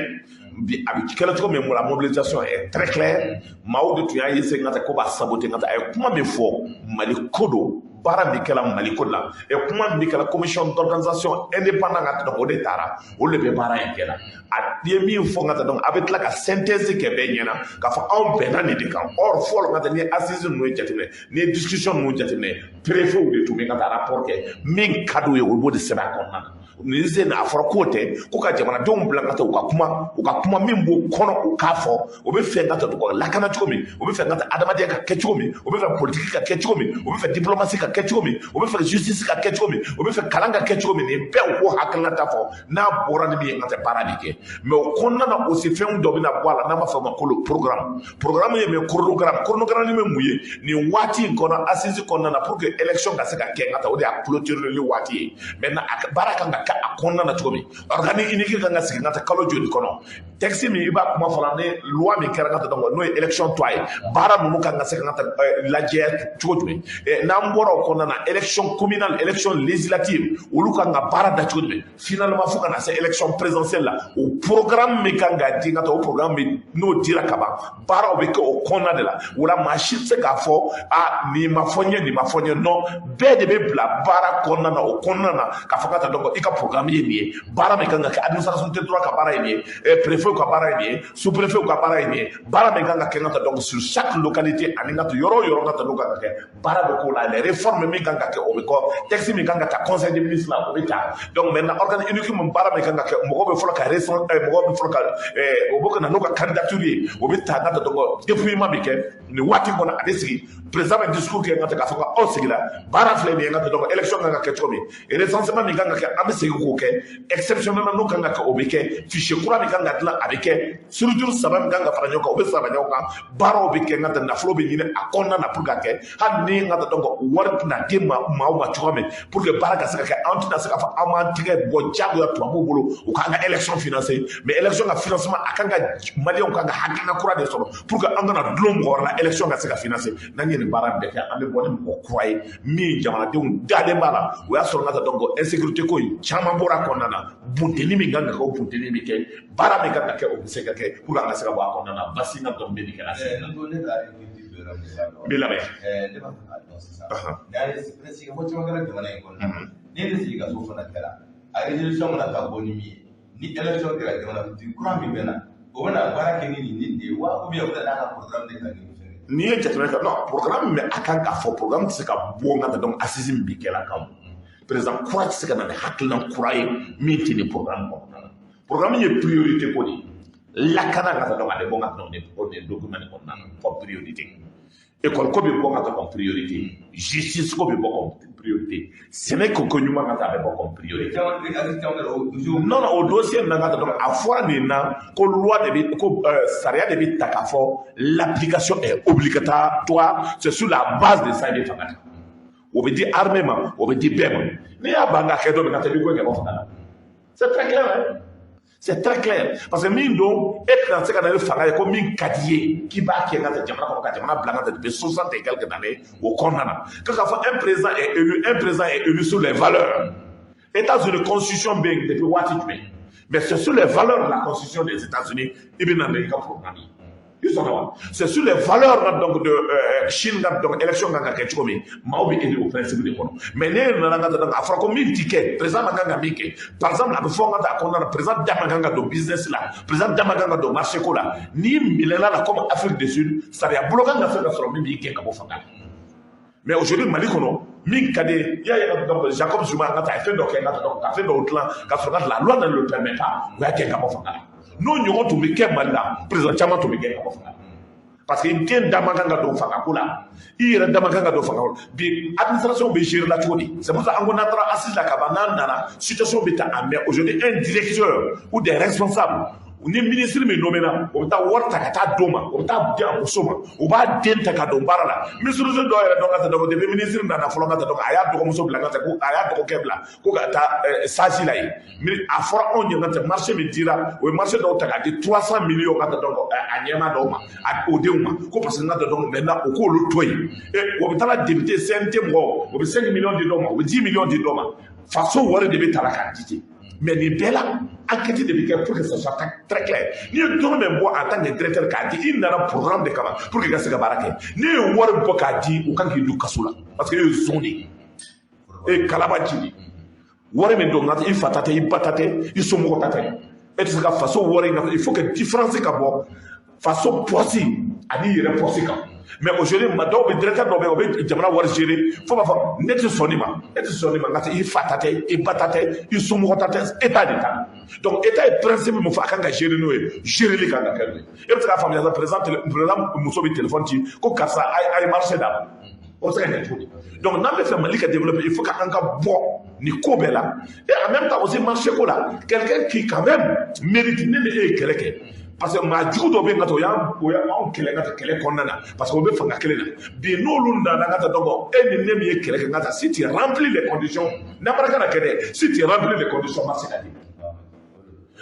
Bi a bɛ kɛra cogo min, la mobilisation est très claire. Maaw de tun y'a essayer ka taa ko b'a saboter. Ka taa a ye kuma min fɔ, Mali ko don, baara min kɛra Mali ko la, ɛ kuma min kɛra, commission d'organisation indépendant ka taa, o de taara, o de bɛ baara in kɛra. A ye min fɔ ka taa, donc a bɛ tila ka synthèse kɛ bɛɛ ɲɛna k'a fɔ anw bɛnna nin de kan. Or fɔlɔ, ka taa n'i ye assise ninnu jateminɛ, n'i ye discussion ninnu jateminɛ, préfet de tun bɛ ka taa rapport kɛ. Min ka d'u ye, olu b'o de sɛbɛn a kɔnɔna na. Nin sen a fɔra k'o tɛ ko ka jamanadenw bila ka taa u ka kuma, u ka kuma min b'o kɔnɔ, u k'a fɔ o bɛ fɛ ka taa u ka lakana cogo min, o bɛ fɛ ka taa adamadenya ka kɛ cogo min, o bɛ fɛ politiki ka kɛ cogo min, o bɛ fɛ diplomatie ka kɛ cogo min, o bɛ fɛ justice ka kɛ cogo min, o bɛ fɛ kalan ka kɛ cogo min. Nin bɛɛ u k'o hakilina ta fɔ. N'a bɔra ni min ye, ka taa baara de kɛ. Mais o kɔnɔna na aussi, fɛn dɔ bɛna bɔ a la n'an b'a fɔ o ma ko le programme. Programme ye min, chronogramme. Chronogramme bɛ mun ye nin waati in kɔnɔ, assise kɔnɔna na, pour que élection ka se ka kɛ, ka taa o de y'a clôturer waati ye. Maintenant a baara kan ka kɛ a kɔnɔna na cogo min, organe unique kan ka sigi ka taa kalo joli kɔnɔ, texte min i b'a kuma fɔla ni loi min kɛra ka taa, donc n'o ye élection tɔ ye, baara ninnu kan ka se ka taa lajɛ cogo jumɛn? N'an bɔra o kɔnɔna na, élection communale, élection législative, olu kan ka baara da cogo jumɛn? Finalement, fo ka na se élection présidentielle la, o programme min kan ka di ka taa, o programme min n'o dira ka ban, baaraw bɛ kɛ o kɔnɔna de la. O la maa si tɛ se k'a fɔ a nin ma fɔ n ye, nin ma fɔ n ye. Non, bɛɛ de bɛ bila baara kɔnɔna na. O kɔnɔna na, k'a fɔ ka taa, donc i ka programme ye nin ye, baara min kan ka kɛ, administration territoriale ka baara ye nin ye, préfet ka baara ye nin ye, sous préfet ka baara ye nin ye, baara min kan ka kɛ ka taa, donc sur chaque localité ani ka taa yɔrɔ o yɔrɔ ka taa n'o kan ka kɛ, baara bɛ k'o la. Les réformes min kan ka kɛ, o bɛ kɔ, texte min kan ka ta conseil des ministres la, o bɛ ta. Donc maintenant organe unique min, baara min kan ka kɛ, mɔgɔw bɛ fɔlɔ ka mɔgɔw bɛ fɔlɔ ka o bɛ ka na n'u ka candidature ye, o bɛ ta ka taa, donc dépouillement bɛ kɛ nin waati kɔnɔ, a bɛ sigi, président bɛ discours kɛ ka taa k'a fɔ ko aw sigira, baara filɛ nin ye, ka taa, donc élection kan ka kɛ cogo min, recensement min kan ka kɛ, an bɛ segin k'o kɛ exceptionnellement, n'o kan ka kɛ, o bɛ kɛ, fichier kura min kan ka dilan, a bɛ kɛ, structure saba min kan ka fara ɲɔgɔn kan, o bɛ fara ɲɔgɔn kan, baaraw bɛ kɛ, n ka taa nafolo bɛ ɲini a kɔnɔna na pour ka kɛ. Hali ni n ka taa, donc wari tɛna di maaw ma cogoya min pour que baara ka se ka kɛ, an tɛna se k'a fɔ an b'an tɛgɛ bɔ diyagoya tubabuw bolo u k'an ka élection financer. Mais élection ka financement, a kan ka maliyɛnw kan ka hakilina kura de sɔrɔ pour que an kana dulon mɔgɔ wɛrɛ la, élection ka se ka financer. N'an ye nin baara bɛɛ kɛ, an bɛ bɔ ni mɔgɔ kura ye min jamanadenw dalen b'a la. O y'a sɔrɔ n ka taa, donc insécurité ko in caman bɔra a kɔnɔna na, bunteni min kan ka kɛ, o bunteni bɛ kɛ, baara min kan ka kɛ, o bɛ se ka kɛ pour que an ka se ka bɔ a kɔnɔna na. Basi ka dɔn bɛ nin kɛra. Ne ka inquiétude bɛ yɔrɔ min na, n bɛ lamɛn. Ne b'a fɛ k'a dɔn sisan, n'a ye sigikafɔ caman kɛra jamana in kɔnɔ, ni ne sigikafɔ fana kɛra, a résolution mana ka bɔ ni min ye, ni élection kɛra, jamanakuntigi kura min bɛ na, o bɛna baara kɛ ni nin de ye wa, ou bien o bɛna n'a ka programme de kan ni fɛn? N'i ye jateminɛ kɛ, non, programme min bɛ a kan k'a fɔ, programme tɛ se ka bɔ n ka taa, donc assise min bɛ kɛ la kan. Président kura tɛ se ka na ni hakilina kura ye min tɛ nin programme kɔnɔna na. Programme ye priorité ko de ye. Lakana ka taa, donc a bɛ bɔ ka taa o de document nin kɔnɔna na comme priorité. École ko bɛ bɔ ka taa comme priorité, justice ko bɛ bɔ comme priorité, sɛnɛ ko ko ɲuman ka taa, a bɛ bɔ comme priorité. Non, non, o dossier nin na ka taa, donc a fɔra nin na ko loi de bɛ ko sariya de bɛ ta k'a fɔ l'application est obligatoire. C'est sur la base de ça i bɛ fanga ta. O bɛ di armée ma, o bɛ di bɛɛ ma. N'i y'a ban ka kɛ don min na, i bɛ ko kɛ bɔ fanga la. C'est très clair, hein? C'est très clair. Parce que min don, e tɛna se ka na ni fanga ye ko min ka di ye k'i b'a kɛ ka taa jamana kɔnɔ, ka jamana bila ka taa depuis 60 et quelques années o kɔnɔna na. Ko k'a fɔ un président est élu, un président est élu sur les valeurs. États-Unis, constitution bɛ yen depuis waati jumɛn? Mais c'est sur les valeurs de la constitution des États-Unis i bɛ na n'i ka programme ye. I sɔnna wa? C'est sur les valeurs donc de Chine ka, donc élection kan ka kɛ cogo min, maaw bɛ élu o principe de kɔnɔ. Mais ne nana ka taa, donc a fɔra ko min ti kɛ, président man kan ka min kɛ. Par exemple, a bɛ fɔ n ka taa a kɔnɔna na, président da man kan ka don business la, président da man kan ka don marché ko la. N'i minɛna la comme Afrique du Sud, sariya bolo kan ka se ka sɔrɔ min b'i gɛn ka bɔ fanga la. Mais aujourd'hui, Mali kɔnɔ, min ka di i y'a ye, donc Jacob Zuma an ka taa, a ye fɛn dɔ kɛ, n ka taa, donc ka fɛn dɔw dilan ka sɔrɔ ka la loi ne le permet pas, o y'a gɛn ka bɔ fanga la. N'o ɲɔgɔn tun bɛ kɛ Mali la, président caman tun bɛ gɛn ka bɔ fanga la, parce que i den da man kan ka don fanga ko la, i yɛrɛ da man kan ka don fanga ko la. Bi, administration bɛ gérer la cogo di? C'est pour ça an ko n'an taara assise la ka ban, n'an nana, situation bɛ ta en main. Aujourd'hui, un directeur ou des responsables ni ministre min nommé na, o bɛ taa wari ta ka taa d'o ma, o bɛ taa di a muso ma, o b'a den ta ka don baara la. Ministre dɔw yɛrɛ dɔn ka taa, donc depuis ministre nana fɔlɔ ka taa, donc a y'a dɔgɔmuso bila ka taa, ko a y'a dɔgɔkɛ bila ko ka taa stage la yen. A fɔra anw ɲɛna ten, marché min dira, o ye marché dɔw ta k'a di 300 millions ka taa, donc a ɲɛmaa dɔw ma, a o denw ma, ko parce que n ka taa, donc maintenant o k'olu to yen. O bɛ taa député CNT mɔgɔw, o bɛ 5 millions di dɔw ma, o bɛ 10 millions di dɔw ma. Faso wari de bɛ ta la k'a di ten. Mais nin bɛɛ la, enquête de bɛ kɛ pour que ça soit très clair. N'i ye dɔrɔmɛ bɔ en tant que directeur k'a di, i nana programme de kama pour que i ka se ka baara kɛ. N'i ye wari bɔ k'a di, o kan k'i don kaso la, parce que e ye zon de ye, e ye kalabanci de ye. Wari min don, i fa ta tɛ, i ba ta tɛ, i somɔgɔ ta tɛ. E tɛ se ka faso wari in, il faut que différence ka bɔ faso poche ani yɛrɛ poche kan. Mais aujourd'hui, ma dɔw bɛ, directeur dɔw bɛ yen, o bɛ jamana wari gérer fo b'a fɔ ne tɛ sɔn nin ma, e tɛ sɔn nin ma. Nka i fa ta tɛ, i ba ta tɛ, i somɔgɔ ta tɛ, état de ta. Donc état ye principe min fɔ a kan ka gérer n'o ye, géreli kan ka kɛ n'o ye. E bɛ se k'a faamuya sa, président muso bɛ téléphone ci ko karisa, a ye marché d'a ma, o bɛ se ka ɲɛ cogo di? Donc n'an bɛ fɛ Mali ka développer, il faut que an ka bɔ nin ko bɛɛ la. Et en même temps aussi, marché ko la, quelqu'un qui quand même mérite, ne ni e ye kɛlɛ kɛ, parce que maa jugu dɔw bɛ yen ka taa, o y'anw kɛlɛ ka taa kɛlɛ kɔnɔna na, parce que o bɛ fanga kelen na. Bi, n'olu nana ka taa, donc e ni ne min ye kɛlɛ kɛ ka taa, si tu remplis les conditions, n'an ka na kɛ dɛ, si tu remplis les conditions, ma se ka di.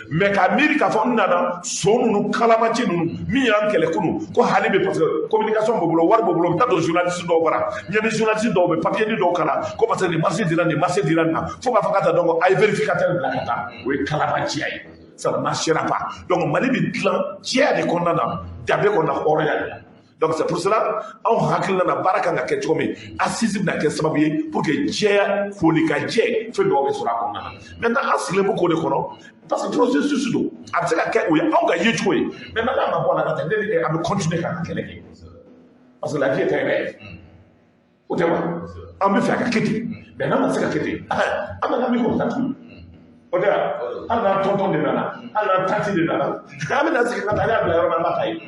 Mais k'a miiri k'a fɔ n nana so ninnu, kalamaci ninnu min y'an kɛlɛ kunun, ko hali bi, parce que communication b'o bolo, wari b'o bolo, u bɛ taa don journaliste dɔw bara, ɲɛ bɛ journaliste dɔw bɛ papier dɔw kalan ko parce que nin marché dira, nin marché dira nin na, fo k'a fɔ ka taa, donc a ye vérificateur bila ka taa, o ye kalabanciya ye. Ça ne marchera pas. Donc Mali bɛ dilan jɛya de kɔnɔna na, danbe kɔnɔna, hɔrɔnya de la. Donc c'est pour cela anw hakilina na, baara kan ka kɛ cogo min, assise bɛna kɛ sababu ye pour que jɛya koli ka jɛ, fɛn dɔw bɛ sɔrɔ a kɔnɔna na. Maintenant, an sigilen bɛ k'o de kɔnɔ, parce que processus don, a bɛ se ka kɛ o ye anw ka ye cogo ye. Mais n'a ma bɔ a la ka taa, ne ni an bɛ continuer k'an ka kɛlɛ kɛ, parce que la vie est un rêve. O tɛ wa? An bɛ fɛ a ka kɛ ten, mais n'a ma se ka kɛ ten, an bɛ ka min k'o ta tuguni. O tɛ wa? Hali n'an tonton de nana, hali n'an tantie de nana, an bɛna segin ka taa, an y'a bila yɔrɔ min, an b'a ta yen.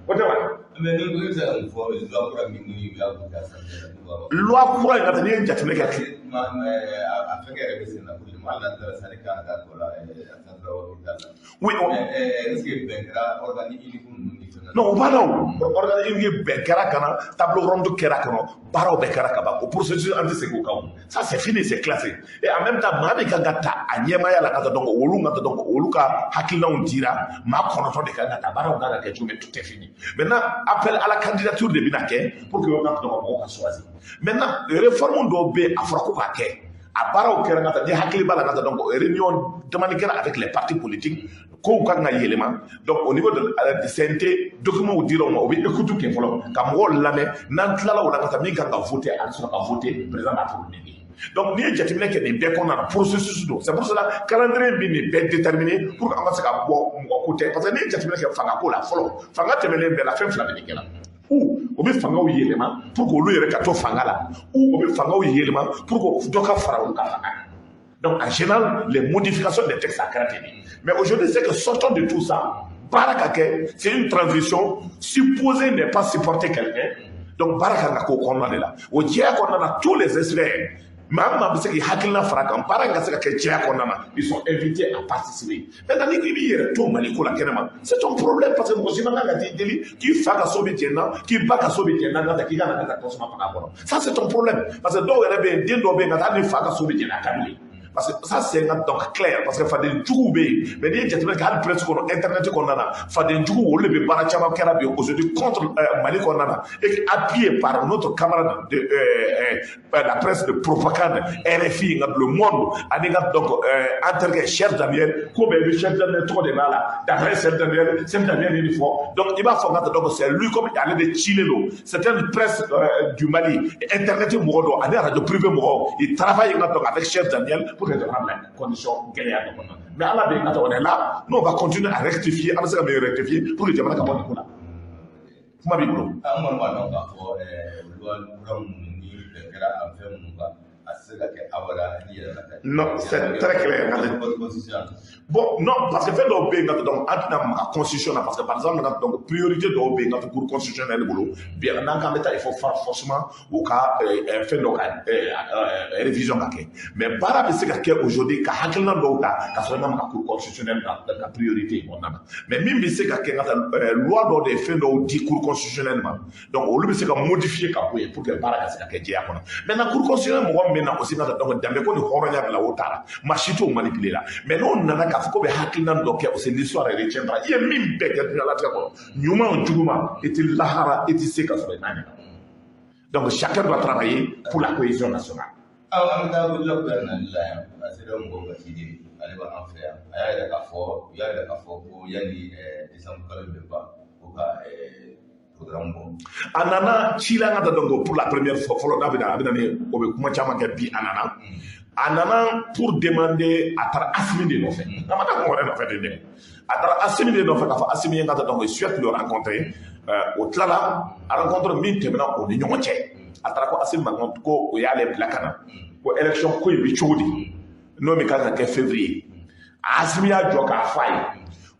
O tɛ wa? Mais ni bɛ se ka mun fɔ loi kura min ni u y'a bɔ ka sanfɛ? Loi kura in ka taa, n'i ye jateminɛ kɛ, A fɛnkɛ yɛrɛ bɛ sen na kojugu, hali n'an taara sani kan ka tɔ la, a sanfɛ waati t'a la. Oui. Est ce que bɛn kɛra organe unique ninnu ni fɛn? Non, o b'a la, o organe unique bɛn kɛra ka na, table ronde kɛra kɔnɔ, baaraw bɛɛ kɛra ka ban. O processus, an tɛ segin o kan o. Ça, c'est fini, c'est classé. Et en même temps, maa min kan ka ta a ɲɛmaaya la ka taa, donc olu ka taa, donc olu ka hakilinaw dira, maa 9 de kan ka ta, baaraw kan ka kɛ cogo min, tout est fini. Maintenant, appel à la candidature de bɛna kɛ pour que o ka donc mɔgɔw ka choisir. Maintenant, réforme dɔw bɛ yen, a fɔra ko k'a kɛ, a baaraw kɛra ka taa, ni hakili b'a la ka taa, donc réunion demande kɛra avec les partis politiques, kow kan ka yɛlɛma. Donc au niveau de la CNT, document dira u ma, u bɛ écoute kɛ fɔlɔ ka mɔgɔw lamɛn. N'an tilala o la ka taa, min kan ka voter, a bɛ sɔrɔ ka voter, président b'a promulguer. Donc n'i ye jateminɛ kɛ nin bɛɛ kɔnɔna na, processus don. C'est pour cela calendrier bɛ nin bɛɛ déterminer pour que an ka se ka bɔ mɔgɔ ko tɛ, parce que n'i ye jateminɛ kɛ fanga ko la fɔlɔ, fanga tɛmɛnen bɛɛ la, fɛn fila de bɛ kɛ la ou o bɛ fangaw yɛlɛma pour que olu yɛrɛ ka to fanga la, ou o bɛ fangaw yɛlɛma pour que dɔ ka fara olu ka fanga kan. Donc en général, les modifications des textes à caractère. Mais aujourd'hui, c'est que sortons de tout ça, baara ka kɛ, c'est une transition supposée ne pas supporter quelqu'un. Donc baara kan ka k'o kɔnɔna de la. O jɛya kɔnɔna na, tous les experts, maa maa bɛ se k'i hakilina fara kan, baara in ka se ka kɛ jɛya kɔnɔna na, ils sont invités à participer. Maintenant, n'i ko i b'i yɛrɛ to Mali ko la kɛnɛma, c'est ton problème, parce que mɔgɔ si man kan ka t'i deli k'i fa ka so bɛ jɛn na, k'i ba ka so bɛ jɛn na, ka taa k'i ka na ka taa tasuma faga a kɔnɔ. Ça, c'est ton problème, parce que dɔw yɛrɛ bɛ yen, den dɔw bɛ yen, ka taa hali ni fa ka so bɛ jɛn na, a ka d'u ye. Parce que ça, c'est donc clair, parce que faden juguw bɛ yen. Mais n'i ye jateminɛ kɛ, hali presse kɔnɔ, internet kɔnɔna na, faden juguw, olu de bɛ baara caman kɛra bi aujourd'hui contre Mali kɔnɔna na, et appuyé par notre camarade de la presse de propagande RFI, nka Le Monde, ani ka donc an terikɛ Cheikh Daniel, ko bɛɛ bɛ Cheikh Daniel tɔgɔ de b'a la, d'après Cheikh Daniel, Cheikh Daniel ye nin fɔ. Donc i b'a fɔ ka donc c'est lui, comme ale de cilen don, c'est une presse du Mali, internet mɔgɔ dɔ ani radio privé mɔgɔ, il travaille nka donc avec Cheikh Daniel pour que jamana bila condition gɛlɛya dɔ kɔnɔ. Mais ala bɛ yen ka on est là, nous, on va continuer à rectifier, an bɛ se ka min rectifier pour que jamana ka bɔ nin ko la. Kuma b'i bolo. An kɔni b'a dɔn k'a fɔ loi kura minnu ni bɛn kɛra a fɛn minnu kan, a tɛ se ka kɛ abada ni yɛlɛma tɛ. Non, c'est très clair. Constitution. Bon, non, parce que fɛn dɔw bɛ yen ka donc an tɛna maga constitution na, parce que par exemple ka donc priorité dɔw bɛ yen ka cour constitutionnelle bolo bi, n'an k'an bɛ taa, il faut forcément u ka fɛn dɔ ka révision ka kɛ. Mais baara bɛ se ka kɛ aujourd'hui ka hakilina dɔw ta ka sɔrɔ i ma maga cour constitutionnelle ka priorité kɔnɔna na. Mais min bɛ se ka kɛ, ka taa loi dɔw de ye fɛn dɔw di cour constitutionnelle ma, donc olu bɛ se ka modifier ka bɔ yen pour que baara ka se ka kɛ jɛya kɔnɔ. Maintenant, cour constitutionnelle mɔgɔ min bɛ na aussi, ka donc danbe ko ni hɔrɔnya bila, o taara maa si t'o manipuler la. Mais n'o nana k'a fɔ ko bɛ hakilina dɔ kɛ, c'est l'histoire retiendra. I ye min bɛɛ kɛ diɲɛlatigɛ kɔnɔ, ɲuman o juguman, i tɛ lahara, i tɛ se ka sɔrɔ i n'a ɲɛna. Donc chacun doit travailler pour la cohésion nationale. Aw, an bɛ taa Goodluck bɛɛ nali la yan, a sera mɔgɔw ka ciden, ale b'an fɛ yan. A y'a yira k'a fɔ, u y'a yira k'a fɔ ko yanni décembre kalo in bɛ ban, ko ka programme bɔ. A nana ci la an ka taa, donc pour la première fois fɔlɔ n'a bɛ na, a bɛ na ni o bɛ kuma caman kɛ bi. A nana pour demander, a taara Asimi de nɔfɛ, a ma taa mɔgɔ wɛrɛ nɔfɛ de dɛ, a taara Asimi de nɔfɛ k'a fɔ Asimi ye ka taa, donc il souhaite le rencontrer. O tilala a rencontre min tɛmɛna o ni ɲɔgɔn cɛ, a taara ko Asimi ma ko o y'ale bila ka na, ko élection ko in bɛ cogo di, n'o min kan ka kɛ février. Asimi y'a jɔ k'a fɔ a ye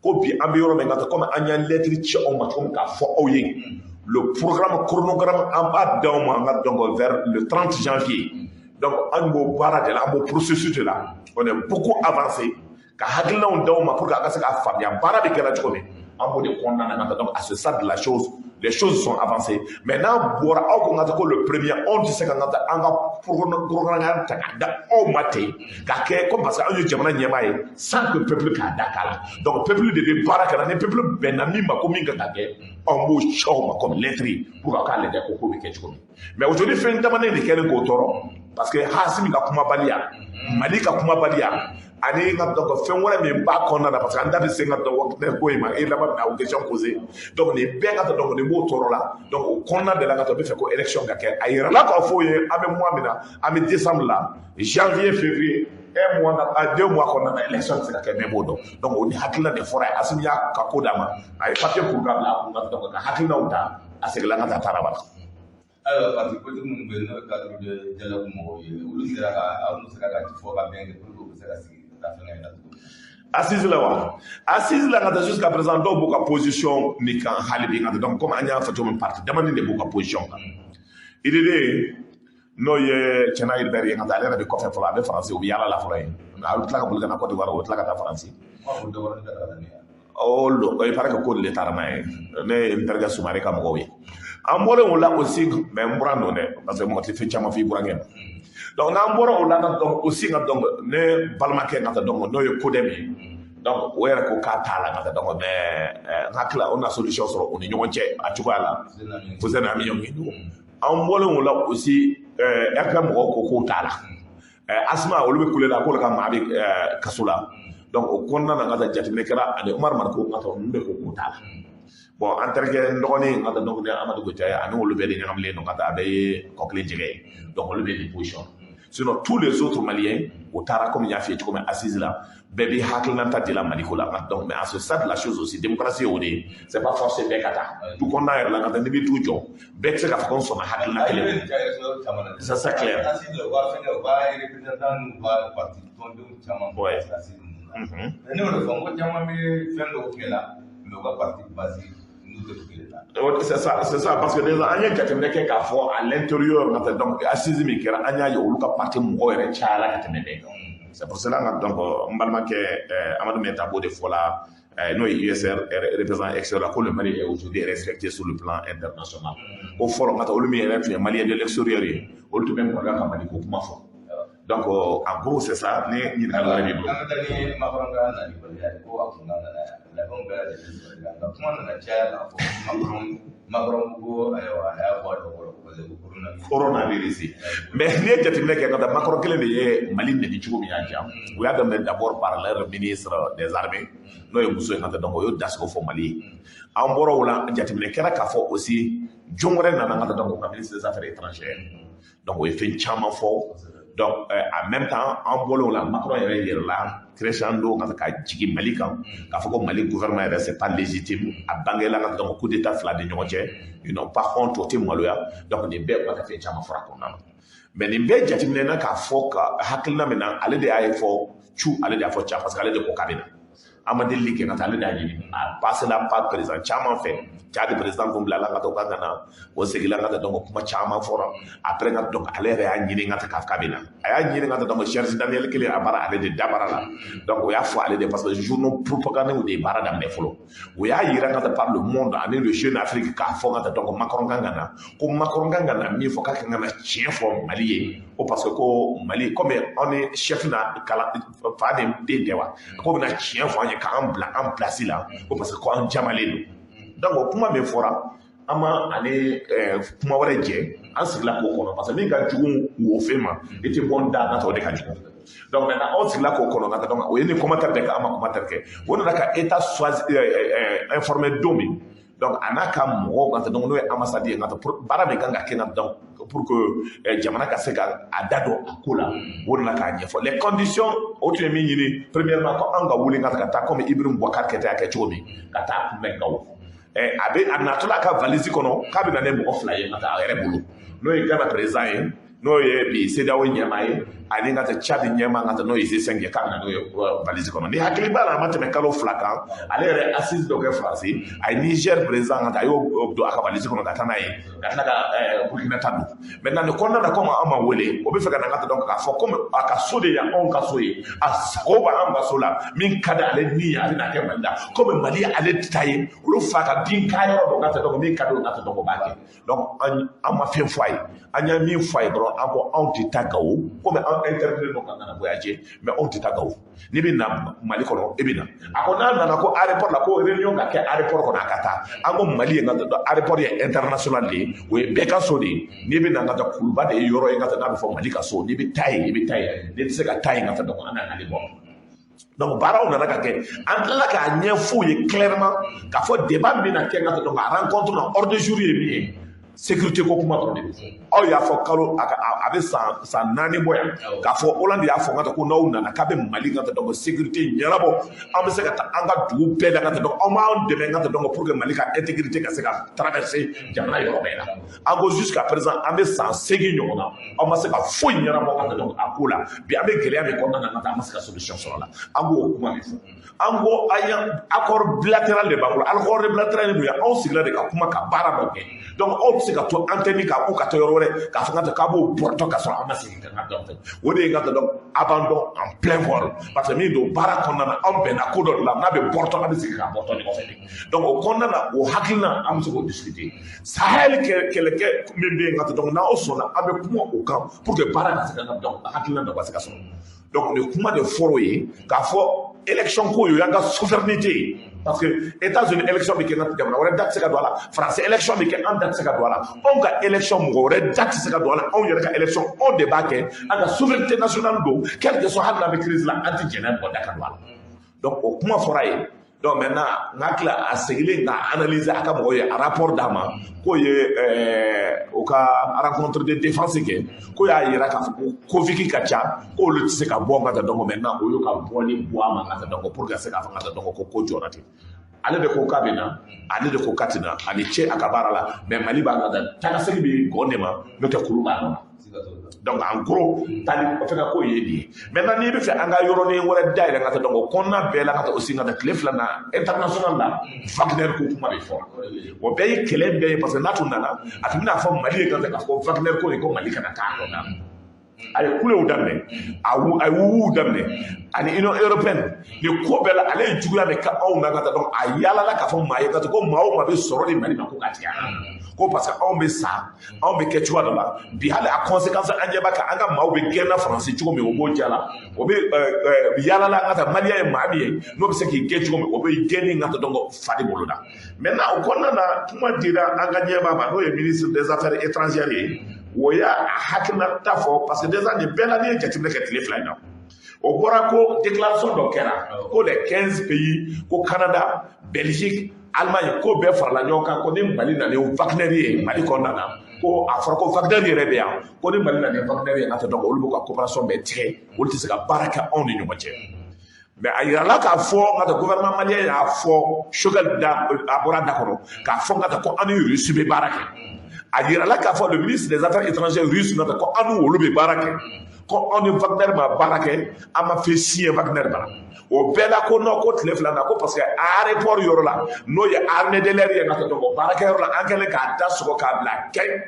ko bi an bɛ yɔrɔ min na, komi an y'an lettre ci aw ma cogo min k'a fɔ aw ye, le programme, chronogramme, an b'a d'aw ma an ka donc vers le 30 janvier. Donc an b'o baara de la, an b'o processus de la, on est beaucoup avancé ka hakilinaw d'aw ma pour que a ka se k'a faamuya baara bɛ kɛra cogo min, an b'o de kɔnɔna na ka taa. Donc à ce stade de la chose, les choses sont avancées. Mais n'a bɔra aw ko n ka taa ko le premier, anw tɛ se ka n ka taa an ka programme ta k'a da aw ma ten k'a kɛ comme, parce que anw ye jamana ɲɛmaa ye, sans que peuple k'a da k'a la. Donc peuple de bɛ baara kɛ la, ni peuple bɛnna min ma ko min kan ka kɛ, anw b'o ci aw ma comme lettre pour que k'a lajɛ ko ko bɛ kɛ cogo min. Mais aujourd'hui, fɛn damanin de kɛlen k'o tɔɔrɔ, parce que Asimi ka kumabaliya, Mali ka kumabaliya, ani n ka donc fɛn wɛrɛ min b'a kɔnɔna na, parce que an da bɛ se n ka donc ko in ma, e laban bɛna o question poser. Donc nin bɛɛ ka donc nin b'o tɔɔrɔ la. Donc o kɔnɔna de la ka to n bɛ fɛ ko élection ka kɛ. A yirala k'a fɔ o ye, an bɛ mois min na, an bɛ décembre la, janvier, février, un mois na, 2 mois kɔnɔna na, élection tɛ se ka kɛ, bɛɛ b'o dɔn. Donc o ni hakilina de fɔra ye, Asimi y'a ka ko d'a ma, a ye papier kuru ka bila a kun ka donc ka hakilinaw ta, a seginna ka taa Taraba la. Ayiwa, parti politique minnu bɛ yen, n'o ye cadre de dialogue mɔgɔw ye, olu sera ka, aw n'u sera ka fɔ ka bɛn kɛ pour que u bɛ se ka sigi ka taa fɛngɛ in na tuguni. Assise la wa, assise la ka taa, jusqu'à présent dɔw b'u ka position nin kan hali bi ka taa. Donc comme an y'a fɔ cogo min, parti damani de b'u ka position kan. IDD, n'o ye Tiéna Hubert ye ka taa, ale yɛrɛ bɛ kɔfɛ fɔlɔ, a bɛ Faransi, u bɛ yaala la fɔlɔ yen, nka a bɛ tila ka boli ka na Côte d'Ivoire, o bɛ tila ka taa Faransi. Ɔ, o dɔ wɛrɛ tɛ ka taa ni ye. O lo, il paraît que ko de taara n'a ye, ne ye n terikɛ Sumare ka mɔgɔw ye. An bɔlen o la aussi, mais n buran don dɛ, parce que mɔgɔ tɛ fɛn caman f'i burankɛ ma. Donc n'an bɔra o la ka donc aussi ka donc ne balimakɛ ka taa, donc n'o ye CODEM ye, donc o yɛrɛ ko k'a t'a la ka taa. Donc mais n hakili la, o na solution sɔrɔ u ni ɲɔgɔn cɛ a cogoya la. Fuseni Amion. An bɔlen o la aussi, RPM mɔgɔw ko k'o t'a la. Asma, olu bɛ kule la k'olu ka maa bɛ kaso la. Donc o kɔnɔna na, ka taa jateminɛ kɛra ani Umaru Mariko, ka taa ninnu bɛ ko k'o t'a la. Bon, an terikɛ, n dɔgɔnin ka taa, donc ne Amadu Goyita ye, ani olu bɛɛ de ɲagamilen don ka taa, a bɛɛ ye kɔ kelen jɛgɛ ye. Donc olu bɛ nin position. Sinon tous les autres Maliens o taara, comme n y'a f'i ye cogo min, assise la, bɛɛ b'i hakilinata di la Maliko la. Donc mais à ce stade la chose aussi, démocratie y'o de ye, c'est pas forcé bɛɛ ka taa du kɔnɔna yɛrɛ la. Ka taa n'i bɛ t'u jɔ, bɛɛ tɛ se k'a fɔ ko n sɔnna hakilina kelen ma. Ça, c'est clair. Assise la, u ka fɛngɛ, u ka représentant n'u ka parti tɔndenw caman Ouais. assise ninnu na. Mais ne y'o de fɔ, n ko caman bɛ fɛn dɔw kɛ la, mais u ka parti base n'u tɛ kelen na. Ouais, c'est ça, c'est ça, parce que déjà an ye jateminɛ kɛ k'a fɔ à l'intérieur ka taa, donc assise min kɛra, an y'a ye olu ka parti mɔgɔw yɛrɛ cayala ka tɛmɛ bɛɛ kan. C'est pour cela que donc n balimakɛ Amadu Mɛta b'o de fɔ la, n'o ye USR représentant extérieur la, ko le Mali est aujourd'hui respecté sur le plan international. Ko fɔlɔ ka taa, olu min yɛrɛ tun ye Malien de l'extérieur ye, olu tun bɛ maloya ka Mali ko kuma fɔ. Donc en gros, c'est ça. Ni ɲininkali wɛrɛ b'i bolo. An bɛ taa ni Macron ka nalibaliya ye, ko a kun kan ka na yan, labɛnw bɛɛ lajɛlen sabatira, nka kuma nana caya k'a fɔ Macron ko ayiwa, a y'a bɔ a dɔgɔ parce que ko coronavirus. Coronavirus. Mais n'i ye jateminɛ kɛ ka taa, Macron kelen de ye Mali nɛni cogo min y'a diya. U y'a daminɛ d'abord par leur ministre des armées, n'o ye muso ye ka taa, donc o y'o dasogo fɔ Mali ye. An bɔra o la, jateminɛ kɛra k'a fɔ aussi jɔn wɛrɛ nana ka taa, donc o ka ministre des affaires étrangères, donc o ye fɛn caman fɔ. Donc en même temps, an bɔlen o la, Macron yɛrɛ yɛlɛla crescendo ka ka jigin Mali kan, k'a fɔ ko Mali gouvernement yɛrɛ, c'est pas légitime, a bangela ka donc coup d'état fila ni ɲɔgɔn cɛ, ils n'ont pas honte, o tɛ maloya. Donc nin bɛɛ, u ka fɛn caman fɔra a kɔnɔna na. Mais nin bɛɛ jateminɛ k'a fɔ ka hakilina min na, ale de y'a ye fɔ cu, ale de y'a fɔ ca, parce que ale de ko k'a bɛ na. An ma delili kɛ ka taa, ale de y'a ɲini. A passé la par président caman fɛ. Tchad président kun bilala ka taa, o ka na, o seginna ka taa, donc kuma caman fɔra après ka. Donc ale yɛrɛ y'a ɲini ka taa k'a fɔ k'a bɛ na. A y'a ɲini ka taa, donc Serge Daniel kelen, a baara ale de dabara la. Donc o y'a fɔ ale de, parce que journaux propagande de ye baara daminɛ fɔlɔ. O y'a yira ka taa par le monde ani le Jeune Afrique k'a fɔ ka taa, donc Macron kan ka na, ko Macron kan ka na min fɔ, k'a kan ka na tiɲɛ fɔ Mali ye, ko parce que ko Mali comme anw ni chef na kalan fa ni den tɛ wa, ko bɛna tiɲɛ fɔ an ye k'an bila an place la, ko parce que ko an jamalen don. Donc o kuma min fɔra, an ma ale kuma wɛrɛ jɛ, an sigila k'o kɔnɔ, parce que min ka jugu wo fɛn ma, i tɛ bɔ n da ka taa, o de ka jugu. Donc maintenant anw sigila k'o kɔnɔ ka taa. Donc o ye ni commentaire de kɛ, an ma commentaire kɛ. O nana ka état choisi informé don min, donc a n'a ka mɔgɔw ka taa, donc n'o ye ambassade ye ka taa, baara min kan ka kɛ na, donc pour que jamana ka se ka a da don a ko la, o nana k'a ɲɛfɔ les conditions. O tun ye min ɲini, premièrement, ko an ka wuli ka taa comme Ibrahim Boubacar Keïta y'a kɛ cogo min, ka taa kunbɛn Gawo. A bɛ a natɔla a ka valise kɔnɔ k'a bɛ na ni mɔgɔ fila ye ka taa a yɛrɛ bolo, n'o ye Ghana président ye, n'o ye bi CEDEAO ɲɛmaa ye, ani ka taa Tchad ɲɛmaa ka taa, n'o ye G5 ye, k'a bɛ na n'o ye valise kɔnɔ. Ni hakili b'a la, a ma tɛmɛ kalo 2 kan, ale yɛrɛ assise dɔ kɛ Faransi, a ye Niger président ka taa, a y'o don a ka valise kɔnɔ ka taa n'a ye, ka tila ka Burkina ta don. Maintenant nin kɔnɔna na, komi an ma wele, o bɛ fɛ ka na ka taa, donc k'a fɔ komi a ka so de ye anw ka so ye, a sago b'an ka so la, min ka di ale ni ye, a bɛna kɛ Mali la, komi Mali ale ta ye, olu fa ka bin ka yɔrɔ dɔ ka taa, donc min ka di o ka taa, donc o b'a kɛ. Donc an ma fɛn fɔ a ye, an ye min fɔ a ye dɔrɔn, an ko anw tɛ taa Gawo, komi an interpellé don ka na voyager, mais anw tɛ taa Gawo. N'i bɛ na Mali kɔnɔ, e bɛ na. A ko n'a nana ko aéroport la, ko réunion ka kɛ aéroport kɔnɔ, a ka taa. An ko Mali ye, nka aéroport ye international de ye, o ye bɛɛ ka so de ye. N'i bɛ na ka taa, Kuluba de ye yɔrɔ ye ka taa, n'a bɛ fɔ Mali ka so, n'i bɛ taa yen, i bɛ taa yen, n'i tɛ se ka taa yen ka taa, donc an na nali bɔ. Donc baaraw nana ka kɛ, an tilala k'a ɲɛfɔ u ye clairement k'a fɔ débat min bɛna kɛ ka taa, donc a rencontre na, ordre du jour ye min ye, sécurité ko kuma dɔrɔn de bɛ fɔ. Aw y'a fɔ kalo a bɛ san 4 bɔ yan k'a fɔ Hollande y'a fɔ ka taa ko n'aw nana k'a bɛ Mali ka taa, donc sécurité ɲɛnabɔ, an bɛ se ka taa an ka dugu bɛɛ la ka taa, donc aw b'an dɛmɛ ka taa, donc pour que Mali ka intégrité ka se ka traverser jamana yɔrɔ bɛɛ la. An ko jusqu'à présent, an bɛ san 8 ɲɔgɔn na, aw ma se ka foyi ɲɛnabɔ ka taa, donc a ko la bi an bɛ gɛlɛya min kɔnɔna na ka taa, an ma se ka solution sɔrɔ a la. An b'o kuma de fɔ. An ko an ye accord bilatéral de b'an bolo. Accord bilatéral ye mun ye? Anw sigila de ka kuma ka baara dɔ kɛ. Donc aw tɛ se ka to antenne kan k'u ka taa yɔrɔ wɛrɛ k'a fɔ ka taa k'a b'o bɔrɔtɔ ka sɔrɔ an ma segin ka n ka dɔn fɛ. O de ye ka taa, donc abandon en plein vol, parce que min don baara kɔnɔna na, anw bɛnna ko dɔ de la, n'a bɛ bɔrɔtɔ, an bɛ segin k'a bɔrɔtɔ ɲɔgɔn fɛ de. Donc o kɔnɔna na, o hakilina, an bɛ se k'o discuter. Sahel kɛlɛkɛ min bɛ yen ka taa, donc n'aw sɔnna, an bɛ kuma o kan pour que baara ka se ka, donc hakilina dɔ ka se ka sɔrɔ. Donc nin kuma de fɔr'o ye k'a fɔ élection ko ye, o y'an ka souveraineté ye, parce que États-Unis élection bɛ kɛ, n ka jamana wɛrɛ da tɛ se ka don a la. France élection bɛ kɛ, an da tɛ se ka don a la. Anw ka élection, mɔgɔ wɛrɛ da tɛ se ka don a la. Anw yɛrɛ ka élection, anw de b'a kɛ, an ka souveraineté nationale don, quel que soit hali n'an bɛ crise la, an tɛ jɛn n'a ye mɔgɔ da ka don a la. Donc o kuma fɔra ye. Donc maintenant n hakili a segilen ka analyser a ka mɔgɔw ye a rapport d'a ma k'o ye o ka rencontre de défense kɛ, k'o y'a yira k'a fɔ ko Covid ka ca, k'olu tɛ se ka bɔ ka taa. Donc maintenant o y'o ka bɔli bɔ a ma ka taa, donc pour que ka se k'a fɔ ka taa, donc ko jɔra ten. Ale de ko k'a bɛ na, ale de ko k'a tɛ na, ani ce a ka baara la. Mais Mali b'a ka taa ka segin bɛ gɔn de ma, n'o tɛ kulu b'a nɔ la. Donc en gros tali fɛn ko ye nin ye. Maintenant n'i bɛ fɛ an ka yɔrɔnin wɛrɛ dayɛlɛ ka taa, donc kɔnɔna bɛɛ la ka taa aussi ka taa tile 2 na international la, Wagner ko kuma bɛ fɔ, o bɛɛ ye kɛlɛ bɛɛ ye, parce que n'a tun nana a tun bɛna fɔ Mali ye ka taa k'a fɔ Wagner ko de ko Mali kana k'a kɔnɔna. A ye kulew daminɛ, a ye wuwuw daminɛ ani Union européenne nin ko bɛɛ la. Ale ye juguya min kɛ anw na ka taa, donc a yaalala k'a fɔ maa ye ka taa ko maa o maa bɛ sɔrɔ di Mali ma ko ka tigɛ a la, ko parce que anw bɛ sa, anw bɛ kɛ cogoya dɔ la bi. Hali a conséquence an ɲɛ b'a kan, an ka maaw bɛ gɛnna Faransi cogo min, o b'o ja la. O bɛ yaalala an ka taa Malien ye maa min ye n'o bɛ se k'i gɛn cogo min, o bɛ gɛnni ka taa, donc fa de bolo la. Maintenant o kɔnɔna na, kuma dira an ka ɲɛmaa ma, n'o ye ministre des Affaires étrangères ye, o y'a hakilinata fɔ, parce que déjà nin bɛɛ la, n'i ye jateminɛ kɛ tile 2 in na, o bɔra ko déclaration dɔ kɛra ko les 15 pays, ko Canada, Belgique, Allemagne, ko bɛɛ farala ɲɔgɔn kan ko ni Mali nana ni Wagner ye Mali kɔnɔna na, ko a fɔra ko Wagner yɛrɛ bɛ yan, ko ni Mali nana ni Wagner ye ka taa, donc olu b'u ka coopération bɛɛ tigɛ, olu tɛ se ka baara kɛ anw ni ɲɔgɔn cɛ. Mais a yirala k'a fɔ n ka taa gouvernement malien y'a fɔ, Choguel da a bɔra da kɔnɔ k'a fɔ n ka taa ko an ni Russie bɛ baara kɛ. A yirala k'a fɔ le ministre des Affaires étrangères russe nata ko an ni olu bɛ baara kɛ, ko anw ni Wagner ma baara kɛ, an ma fɛn signé Wagner bara. O bɛɛ la ko non, ko tile 2 na ko parce que aéroport yɔrɔ la, n'o ye armée de l'air ye ka taa, donc baarakɛyɔrɔ la, an kɛlen k'a da sɔgɔ k'a bila kɛ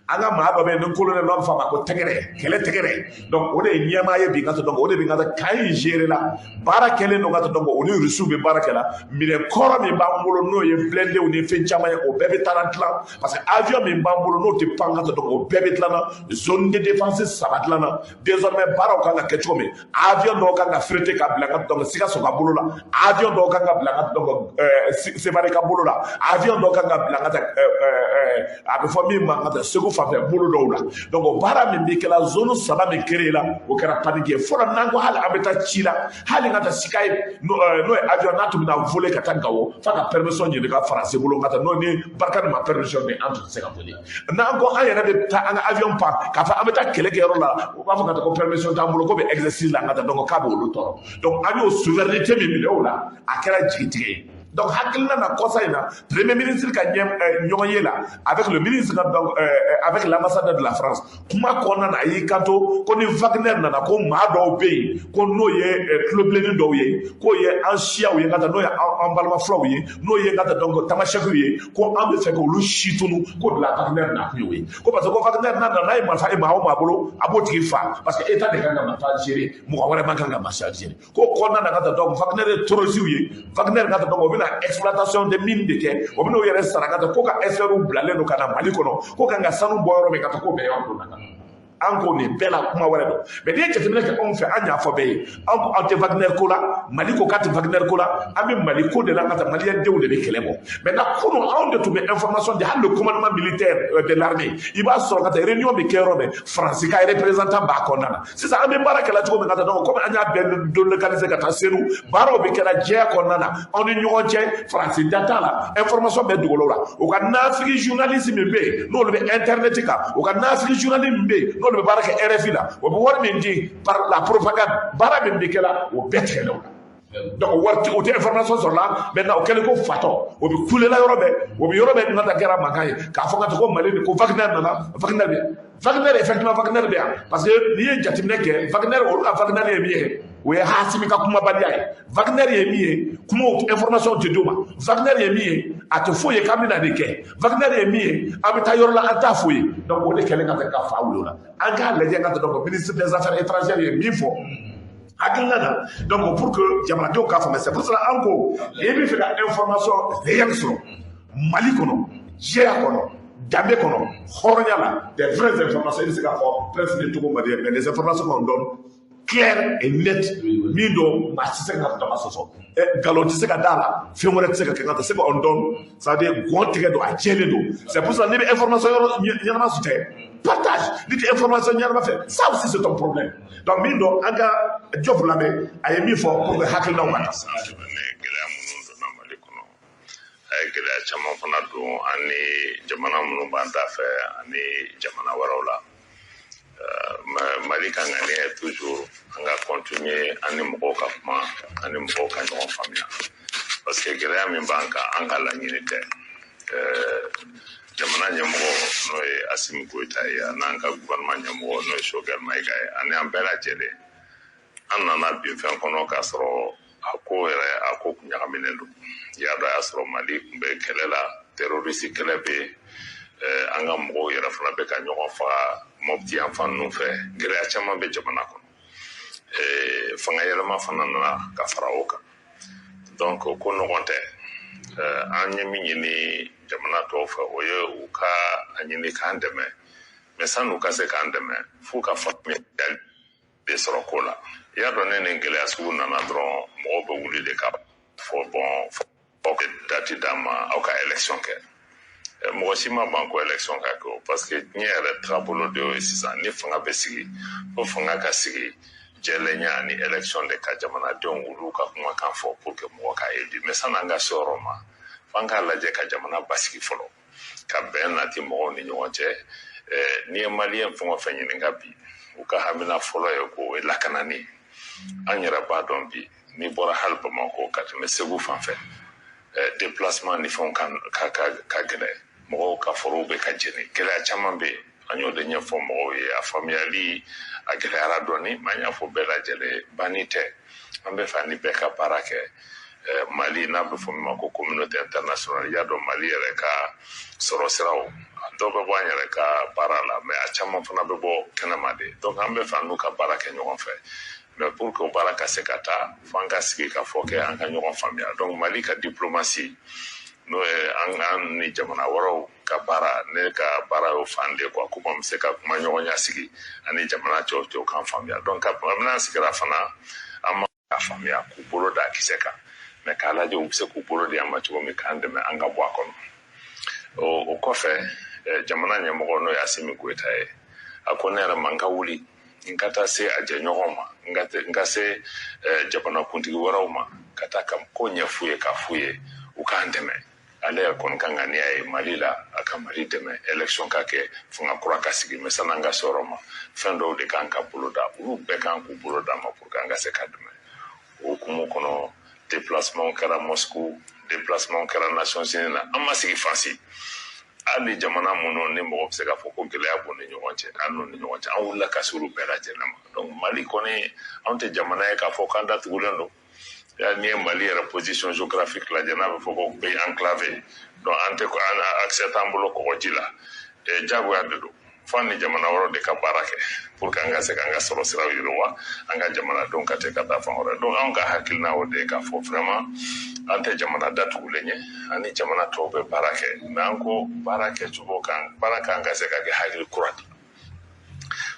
an ka maa dɔ bɛ yen ni colonel n'an b'a fɔ a ma ko tɛgɛrɛ kɛlɛ tɛgɛrɛ, donc o de ye ɲɛmaa ye bi ka taa, donc o de bɛ ka taa camp in gérer la. Baara kɛlen don ka taa, donc o ni Rusiw bɛ baara kɛ la. Minɛn kɔrɔ min b'an bolo, n'o ye blindéw ni fɛn caman ye, o bɛɛ bɛ taa dilan, parce que avion min b'an bolo n'o tɛ pan ka taa, donc o bɛɛ bɛ dilan na. Zone de défense 3 dilanna. Désormais baaraw kan ka kɛ cogo min, avion dɔw kan ka affréter ka bila ka, donc Sikaso ka bolo la, avion dɔw kan ka bila ka, donc Sévaré ka bolo la, avion dɔw kan ka bila ka taa, a bɛ fɔ min ma ka taa Segu fanfɛ bolo dɔw la. Donc o baara min bɛ kɛla, zone 3 min créé la, o kɛra panique ye fɔlɔ. N'an ko hali an bɛ taa ci la, hali ka taa Sikayi, n'o ye avion n'a tun bɛna voler ka taa Gawo, f'a ka permission ɲini ka Faransi bolo ka taa, n'o ni Barkhane ma permission di, an tun tɛ se ka voler. N'an ko an yɛrɛ bɛ taa an ka avion pan k'a fɔ an bɛ taa kɛlɛ kɛ yɔrɔ la, u b'a fɔ ka taa ko permission t'an bolo, ko bɛ exercice la ka taa, donc k'a b'olu tɔɔrɔ. Donc an y'o souveraineté min minɛ o la, a kɛra jigitigɛ ye. Donc hakilina na kɔsa in na, premier ministre ka ɲɛ ɲɔgɔn ye la avec le ministre, donc avec l'ambassadeur de la France, kuma kɔnɔna na a y'i kanto ko ni Wagner nana, ko maa dɔw bɛ yen ko n'o ye tulobilenni dɔw ye, k'o ye an siyaw ye ka taa, n'o ye an balima fulaw ye, n'o ye ka taa, donc tamasɛkiw ye, ko an bɛ fɛ k'olu si tunu, ko de la Wagner nakun ye o ye, ko parce que ko Wagner n'a nana, n'a ye marifa ye maa o maa bolo, a b'o tigi fa, parce que état de kan ka marifa gérer, mɔgɔ wɛrɛ man kan ka marifa gérer. Ko kɔnɔna na ka taa, donc Wagner ye terroriste ye, Wagner ka taa, donc o bɛna exploitation de mine de kɛ, o bɛna o yɛrɛ sara ka taa, ko ka experts bilalen don ka na Mali kɔnɔ, ko kan ka sanu bɔ yɔrɔ min ka taa, k'o bɛɛ y'anw donna ka an ko nin bɛɛ la kuma wɛrɛ don. Mais n'i ye jateminɛ kɛ anw fɛ, an y'a fɔ bɛɛ ye, an ko an tɛ Wagner ko la, Mali ko k'a tɛ Wagner ko la, an bɛ Mali ko de la ka taa, Malien denw de bɛ kɛlɛ bɔ. Maintenant kunun anw de tun bɛ information di, hali le commandement militaire de l'armée, i b'a sɔrɔ ka taa réunion bɛ kɛ yɔrɔ min, Faransi ka représentant b'a kɔnɔna na. Sisan an bɛ baara kɛ la cogo min ka taa, donc komi an y'a bɛɛ délocaliser ka taa Senu, baaraw bɛ kɛra jɛya kɔnɔna na anw ni ɲɔgɔn cɛ, Faransi da t'a la, information bɛɛ dogo la. O ka nafigi journaliste min bɛ yen n'olu bɛ internet kan, o ka nafigi journaliste min bɛ yen n'olu bɛ baara kɛ RFI la, o bɛ wari min di par la propagande, baara min bɛ kɛ la, o bɛɛ tigɛlen o la. Donc wari o tɛ information sɔrɔ la. Maintenant o kɛlen ko fatɔ, o bɛ kulela yɔrɔ bɛɛ, o bɛ yɔrɔ bɛɛ nata kɛra mankan ye k'a fɔ ka ko Mali ni ko Wagner nana. Wagner bɛ, Wagner effectivement Wagner bɛ yan, parce que n'i ye jateminɛ kɛ Wagner, olu ka Wagner ye min ye, o ye Hasimi ka kumabaliya ye. Wagner ye min ye, kumaw information tɛ d'u ma. Wagner ye min ye, a tɛ foyi ye k'an bɛna nin kɛ. Wagner ye min ye, an bɛ taa yɔrɔ la, an t'a f'u ye. Donc o de kɛlen ka ka fa wuli o la. An k'a lajɛ ka donc ministre des Affaires étrangères ye min fɔ hakilina na, donc pour que jamanadenw k'a faamuya. C'est pour cela an ko n'i bɛ fɛ ka information réelle sɔrɔ Mali kɔnɔ, jɛya kɔnɔ, danbe kɔnɔ, hɔrɔnya la, des vraies informations, i bɛ se k'a fɔ presse de Togo Mali, mais les informations qu'on donne claires et nettes, min don maa tɛ se ka dama sɔsɔ, nkalon tɛ se ka d'a la, fɛn wɛrɛ tɛ se ka kɛ ka se ka on donne, ça veut dire gɔn tigɛ don, a jɛlen don. C'est pour ça n'i bɛ information yɔrɔ ɲɛnama sɔrɔ, partage. N'i tɛ information ɲɛnama fɛ, ça aussi c'est ton problème. Donc min don, an ka Diop lamɛn, a ye min fɔ pour que hakilinaw ka taa. Gɛlɛya minnu donna gɛlɛya caman fana don an ni jamana minnu b'an da fɛ ani jamana wɛrɛw la. Mali ka ŋaniya ye toujours an ka continuer an ni mɔgɔw ka kuma, an ni mɔgɔw ka ɲɔgɔn faamuya, parce que gɛlɛya min b'an kan, an ka laɲini tɛ. Jamana ɲɛmɔgɔ, n'o ye Assimi Goïta ye, a n'an ka gouvernement ɲɛmɔgɔ, n'o ye Choguel Maïga ye, ani an bɛɛ lajɛlen, an nana bin fɛn kɔnɔ k'a sɔrɔ a ko yɛrɛ, a ko kun ɲagaminen don. I y'a dɔn, a y'a sɔrɔ Mali tun bɛ kɛlɛ la, terroriste kɛlɛ bɛ yen, an ka mɔgɔw yɛrɛ fana bɛ ka ɲɔgɔn faga Mopti yan fan ninnu fɛ. Gɛlɛya caman bɛ jamana kɔnɔ. Fanga yɛlɛma fana nana ka fara o kan. Donc ko nɔgɔn tɛ. An ye min ɲini jamana tɔw fɛ, o ye u ka a ɲini k'an dɛmɛ, mais san'u ka se k'an dɛmɛ, f'u ka faamuyali de sɔrɔ ko la. I y'a dɔn, ne ni gɛlɛya sugu nana dɔrɔn, mɔgɔw bɛ wuli de ka fɔ: bon, aw ka date d'an ma, aw ka élection kɛ. Mɔgɔ si ma ban ko élection ka kɛ o, parce que diɲɛ yɛrɛ taabolo de y'o ye sisan. Ni fanga bɛ sigi, fo fanga ka sigi jɛlenya ani élection de ka jamanadenw olu ka kumakan fɔ pour que mɔgɔ ka élu. Mais san'an ka se o yɔrɔ ma, f'an k'a lajɛ ka jamana basigi fɔlɔ, ka bɛn nati mɔgɔw ni ɲɔgɔn cɛ. N'i ye Malien fɛn o fɛn ɲininka bi, u ka hamina fɔlɔ ye ko o ye lakanani ye. An yɛrɛ b'a dɔn bi, n'i bɔra hali Bamakɔ ka tɛmɛ Segu fan fɛ, déplacement ni fɛnw ka gɛlɛn, mɔgɔw ka forow bɛ ka jeni, gɛlɛya caman bɛ yen. An y'o de ɲɛfɔ mɔgɔw ye. A faamuyali a gɛlɛyara dɔɔni, mais an y'a fɔ bɛɛ lajɛlen, banni tɛ, an bɛ fɛ ani bɛɛ ka baara kɛ. Mali n'a bɛ fɔ min ma ko communauté internationale, i y'a dɔn, Mali yɛrɛ ka sɔrɔ siraw, a dɔw bɛ bɔ an yɛrɛ ka baara la, mais a caman fana bɛ bɔ kɛnɛma de. Donc an bɛ fɛ an n'u ka baara kɛ ɲɔgɔn fɛ, mais pour que o baara ka se ka taa, fo an ka sigi ka fɔ kɛ, an ka ɲɔgɔn faamuya. Donc Mali ka diplomatie, n'o ye an ni jamana wɛrɛw ka baara, ne ka baara y'o fan de quoi, komi an bɛ se ka kuma ɲɔgɔnya sigi ani jamana cɛw cɛw k'an faamuya. Donc kabini an sigira fana, an ma ka faamuya k'u bolo da kisɛ kan, mais k'a lajɛ u bɛ se k'u bolo di an ma cogo min k'an dɛmɛ an ka bɔ a kɔnɔ. O kɔfɛ, jamana ɲɛmɔgɔ, n'o ye Assimi Goïta ye, a ko ne yɛrɛ ma n ka wuli n ka taa se a jɛɲɔgɔnw ma, n ka se jamanakuntigi wɛrɛw ma, ka taa ka ko ɲɛf'u ye, k'a f'u ye u k'an dɛmɛ. Ale yɛrɛ kɔni ka ŋaniya ye Mali la, a ka Mali dɛmɛ, élection ka kɛ, fanga kura ka sigi. Mais san'an ka se o yɔrɔ ma, fɛn dɔw de kan ka bolo da, olu bɛɛ kan k'u bolo d'a ma pour que an ka se ka dɛmɛ. O hukumu kɔnɔ, déplacement kɛra Moscou, déplacement kɛra Nations Unies na. An ma sigi fansi, hali jamana minnu ni mɔgɔ bɛ se k'a fɔ ko gɛlɛya b'u ni ɲɔgɔn cɛ, an n'u ni ɲɔgɔn cɛ, an wulila ka se olu bɛɛ lajɛlen ma. Donc Mali kɔni, anw tɛ jamana ye k'a fɔ k'an datugulen don. N'i ye Mali yɛrɛ position géographique lajɛ, n'a bɛ fɔ ko pays enclavé, donc an tɛ an accès t'an bolo kɔgɔji la, jagoya de don, fo an ni jamana wɛrɛw de ka baara kɛ pour que an ka se k'an ka sɔrɔ siraw yiriwa, an ka jamanadenw ka se ka taa fan wɛrɛ. Donc anw ka hakilina o de ye k'a fɔ vraiment an tɛ jamana datugulen ye, an ni jamana tɔw bɛ baara kɛ, mais an ko baara kɛcogo kan, baara kan ka se ka kɛ hakili kura di.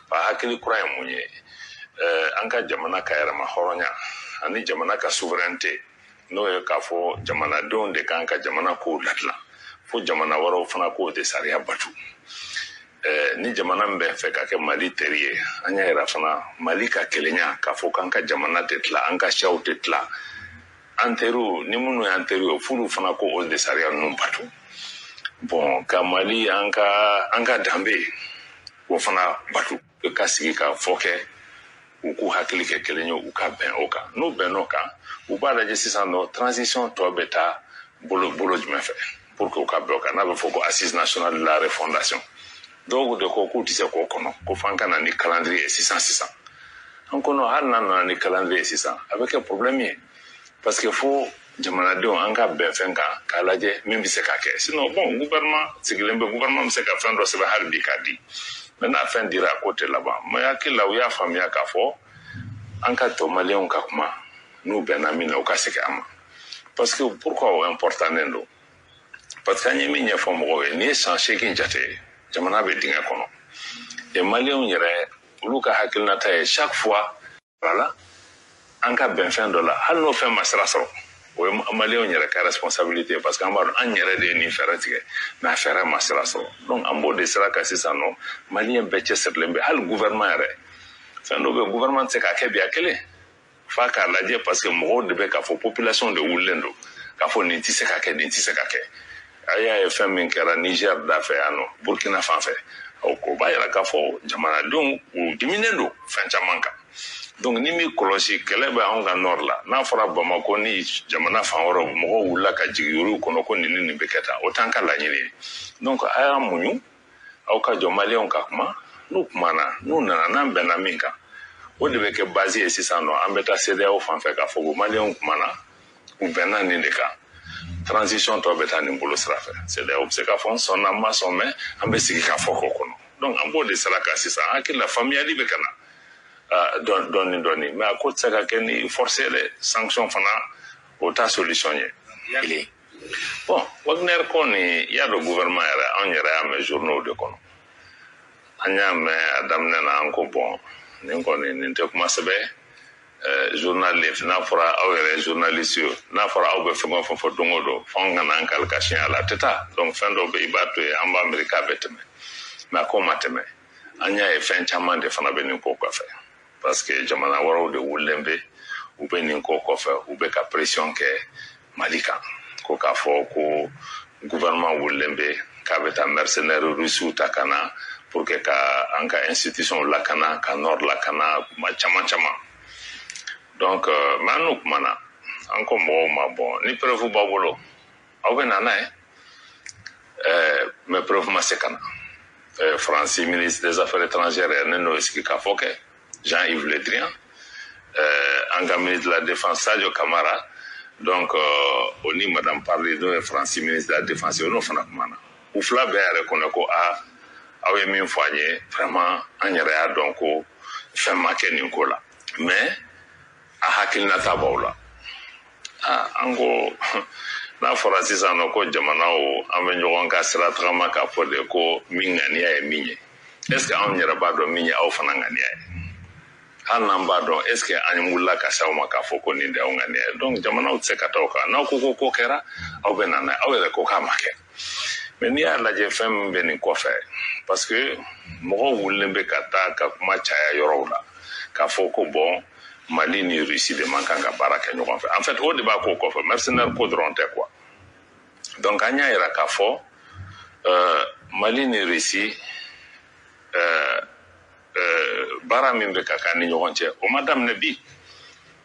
Fa hakili kura ye mun ye? An ka jamana ka yɛrɛma hɔrɔnya ani jamana ka souveraineté, n'o ye k'a fɔ jamanadenw de kan ka jamana kow ladilan, fo jamana wɛrɛw fana k'o de sariya batu. Ni jamana min bɛ fɛ ka kɛ Mali teri ye, an y'a yira fana Mali ka kelenya, k'a fɔ k'an ka jamana tɛ tila, an ka siyaw tɛ tila, an teriw ni minnu y'an teriw ye, f'olu fana ko o de sariya ninnu batu. Bon, ka Mali an ka danbe o fana batu, ka sigi ka fɔ kɛ, u k'u hakili kɛ kelen ye, u ka bɛn o kan. N'u bɛnn'o kan, u b'a lajɛ sisan nɔ transition tɔ bɛ taa bolo bolo jumɛn fɛ pour que u ka bɛn o kan, n'a bɛ fɔ ko assise nationale de la refondation. Dɔw de ko k'u tɛ se k'o kɔnɔ, ko f'an ka na ni calendrier ye sisan sisan. An ko non, hali n'an nana ni calendrier ye sisan, a bɛ kɛ problème ye, parce que fo jamanadenw an ka bɛn fɛn kan k'a lajɛ min bɛ se ka kɛ. Sinon, bon, gouvernement sigilen bɛ, gouvernement bɛ se ka fɛn dɔ sɛbɛn hali bi k'a di, mais n'a fɛn dira, a ko tɛ laban. Mais hakili la, u y'a faamuya k'a fɔ an ka to Maliyɛnw ka kuma, n'u bɛnna min na, u ka segin a ma. Parce que pourquoi o important don? Parce que an ye min ɲɛfɔ mɔgɔw ye, n'i ye san 8 jate, jamana bɛ dingɛ kɔnɔ. Et Maliyɛnw yɛrɛ, olu ka hakilinata ye chaque fois, voilà, an ka bɛn fɛn dɔ la, hali n'o fɛn ma sira sɔrɔ, o ye Maliyɛnw yɛrɛ ka responsabilité, parce que an b'a dɔn an yɛrɛ de ye nin fɛɛrɛ tigɛ, mais a fɛɛrɛ ma sira sɔrɔ. Donc an b'o de sira kan sisan nɔ. Maliyɛn bɛɛ cɛsirilen bɛ, hali gouvernement yɛrɛ, fɛn dɔ bɛ yen, gouvernement tɛ se k'a kɛ bi a kelen, f'a k'a lajɛ, parce que mɔgɔw de bɛ k'a fɔ, population de wulilen don k'a fɔ nin tɛ se ka kɛ, nin tɛ se ka kɛ. A y'a ye fɛn min kɛra Niger da fɛ yan nɔ, Burkina fan fɛ, o ko b'a yira k'a fɔ jamanadenw u diminen don fɛn caman kan. Donc ni m'i kɔlɔsi, kɛlɛ bɛ anw ka nord la. N'a fɔra Bamako ni jamana fan wɛrɛw mɔgɔw wulila ka jigin yɔrɔw kɔnɔ ko nin ni nin bɛ kɛ tan, o t'an ka laɲini ye. Donc a y'a muɲu, aw ka jɔ maliyɛnw ka kuma. N'u kumana, n'u nana, n'an bɛnna min kan, o de bɛ kɛ base ye. Sisan nɔ, an bɛ taa CEDEAO fan fɛ k'a fɔ ko maliyɛnw kumana, u bɛnna nin de kan, transition tɔ bɛ taa nin bolo sira fɛ. CEDEAO bɛ se k'a fɔ n sɔnna, n ma sɔn, mais an bɛ sigi k'a fɔ k'o kɔnɔ. Donc an b'o de sira kan sisan. An hakili la, faamuyali bɛ ka na dɔɔni dɔɔni, mais a ko tɛ se ka kɛ ni force ye dɛ. Sanction fana, o t'a solution ye. Bon, Wagner ko nin, i y'a dɔn, gouvernement yɛrɛ, anw yɛrɛ y'a mɛn journaux de kɔnɔ. An y'a mɛn a daminɛ na, an ko bon, nin kɔni nin tɛ kuma sɛbɛ. Journal n'a fɔra aw yɛrɛ ye journaliste ye, n'a fɔra aw bɛ fɛn o fɛn fɔ don o don, f'anw ka n'an kali ka siɲɛ a la, a tɛ taa. Donc fɛn dɔw bɛ yen, i b'a to yen, an b'a miiri k'a bɛ tɛmɛ, mais a ko ma tɛmɛ. An y'a ye fɛn caman de fana bɛ nin ko kɔfɛ, parce que jamana wɛrɛw de wulilen bɛ, u bɛ nin ko kɔfɛ, u bɛ ka pression kɛ Mali kan, ko k'a fɔ ko gouvernement wulilen bɛ k'a bɛ taa mercenaires russiw ta ka na pour que ka an ka institution lakana, ka nord lakana, kuma caman caman. Donc mais an n'u kumana, an ko mɔgɔw ma, bon, ni preuve b'aw bolo, aw bɛ na n'a ye. Mais preuve ma se ka na. Faransi ministre des Affaires étrangères yɛrɛ, ne n'o ye sigi k'a fɔ kɛ, Jean-Yves Le Drian, an ka ministre de la Défense Sadio Camara, donc o ni madame Parly, n'o ye Faransi ministre de la Défense ye, o n'o fana kumana. U fila bɛɛ yɛrɛ kɔnɔ ko a aw ye min fɔ an ye, vraiment an yɛrɛ y'a dɔn ko fɛn ma kɛ nin ko la, mais a hakilinata b'aw la. An ko n'a fɔra sisan nɔ ko jamanaw an bɛ ɲɔgɔn ka sira tagama k'a fɔ de ko min ŋaniya ye min ye, est ce que anw yɛrɛ b'a dɔn min ye aw fana ŋaniya ye? Hali n'an b'a dɔn, est ce que an wulila ka se aw ma k'a fɔ ko nin de y'aw ŋaniya ye? Donc jamanaw tɛ se ka taa o kan. N'aw ko ko ko kɛra, aw bɛ na n'a ye, aw yɛrɛ ko k'a ma kɛ. Mais n'i y'a lajɛ, fɛn min bɛ nin kɔfɛ, parce que mɔgɔw wulilen bɛ ka taa ka kuma caya yɔrɔw la k'a fɔ ko bon, Mali ni Russie de man kan ka baara kɛ ɲɔgɔn fɛ. En fait, o de b'a ko kɔfɛ, mercenaire ko dɔrɔn tɛ quoi. Donc an y'a yira k'a fɔ Mali ni Russie, baara min bɛ ka k'an ni ɲɔgɔn cɛ, o ma daminɛ bi,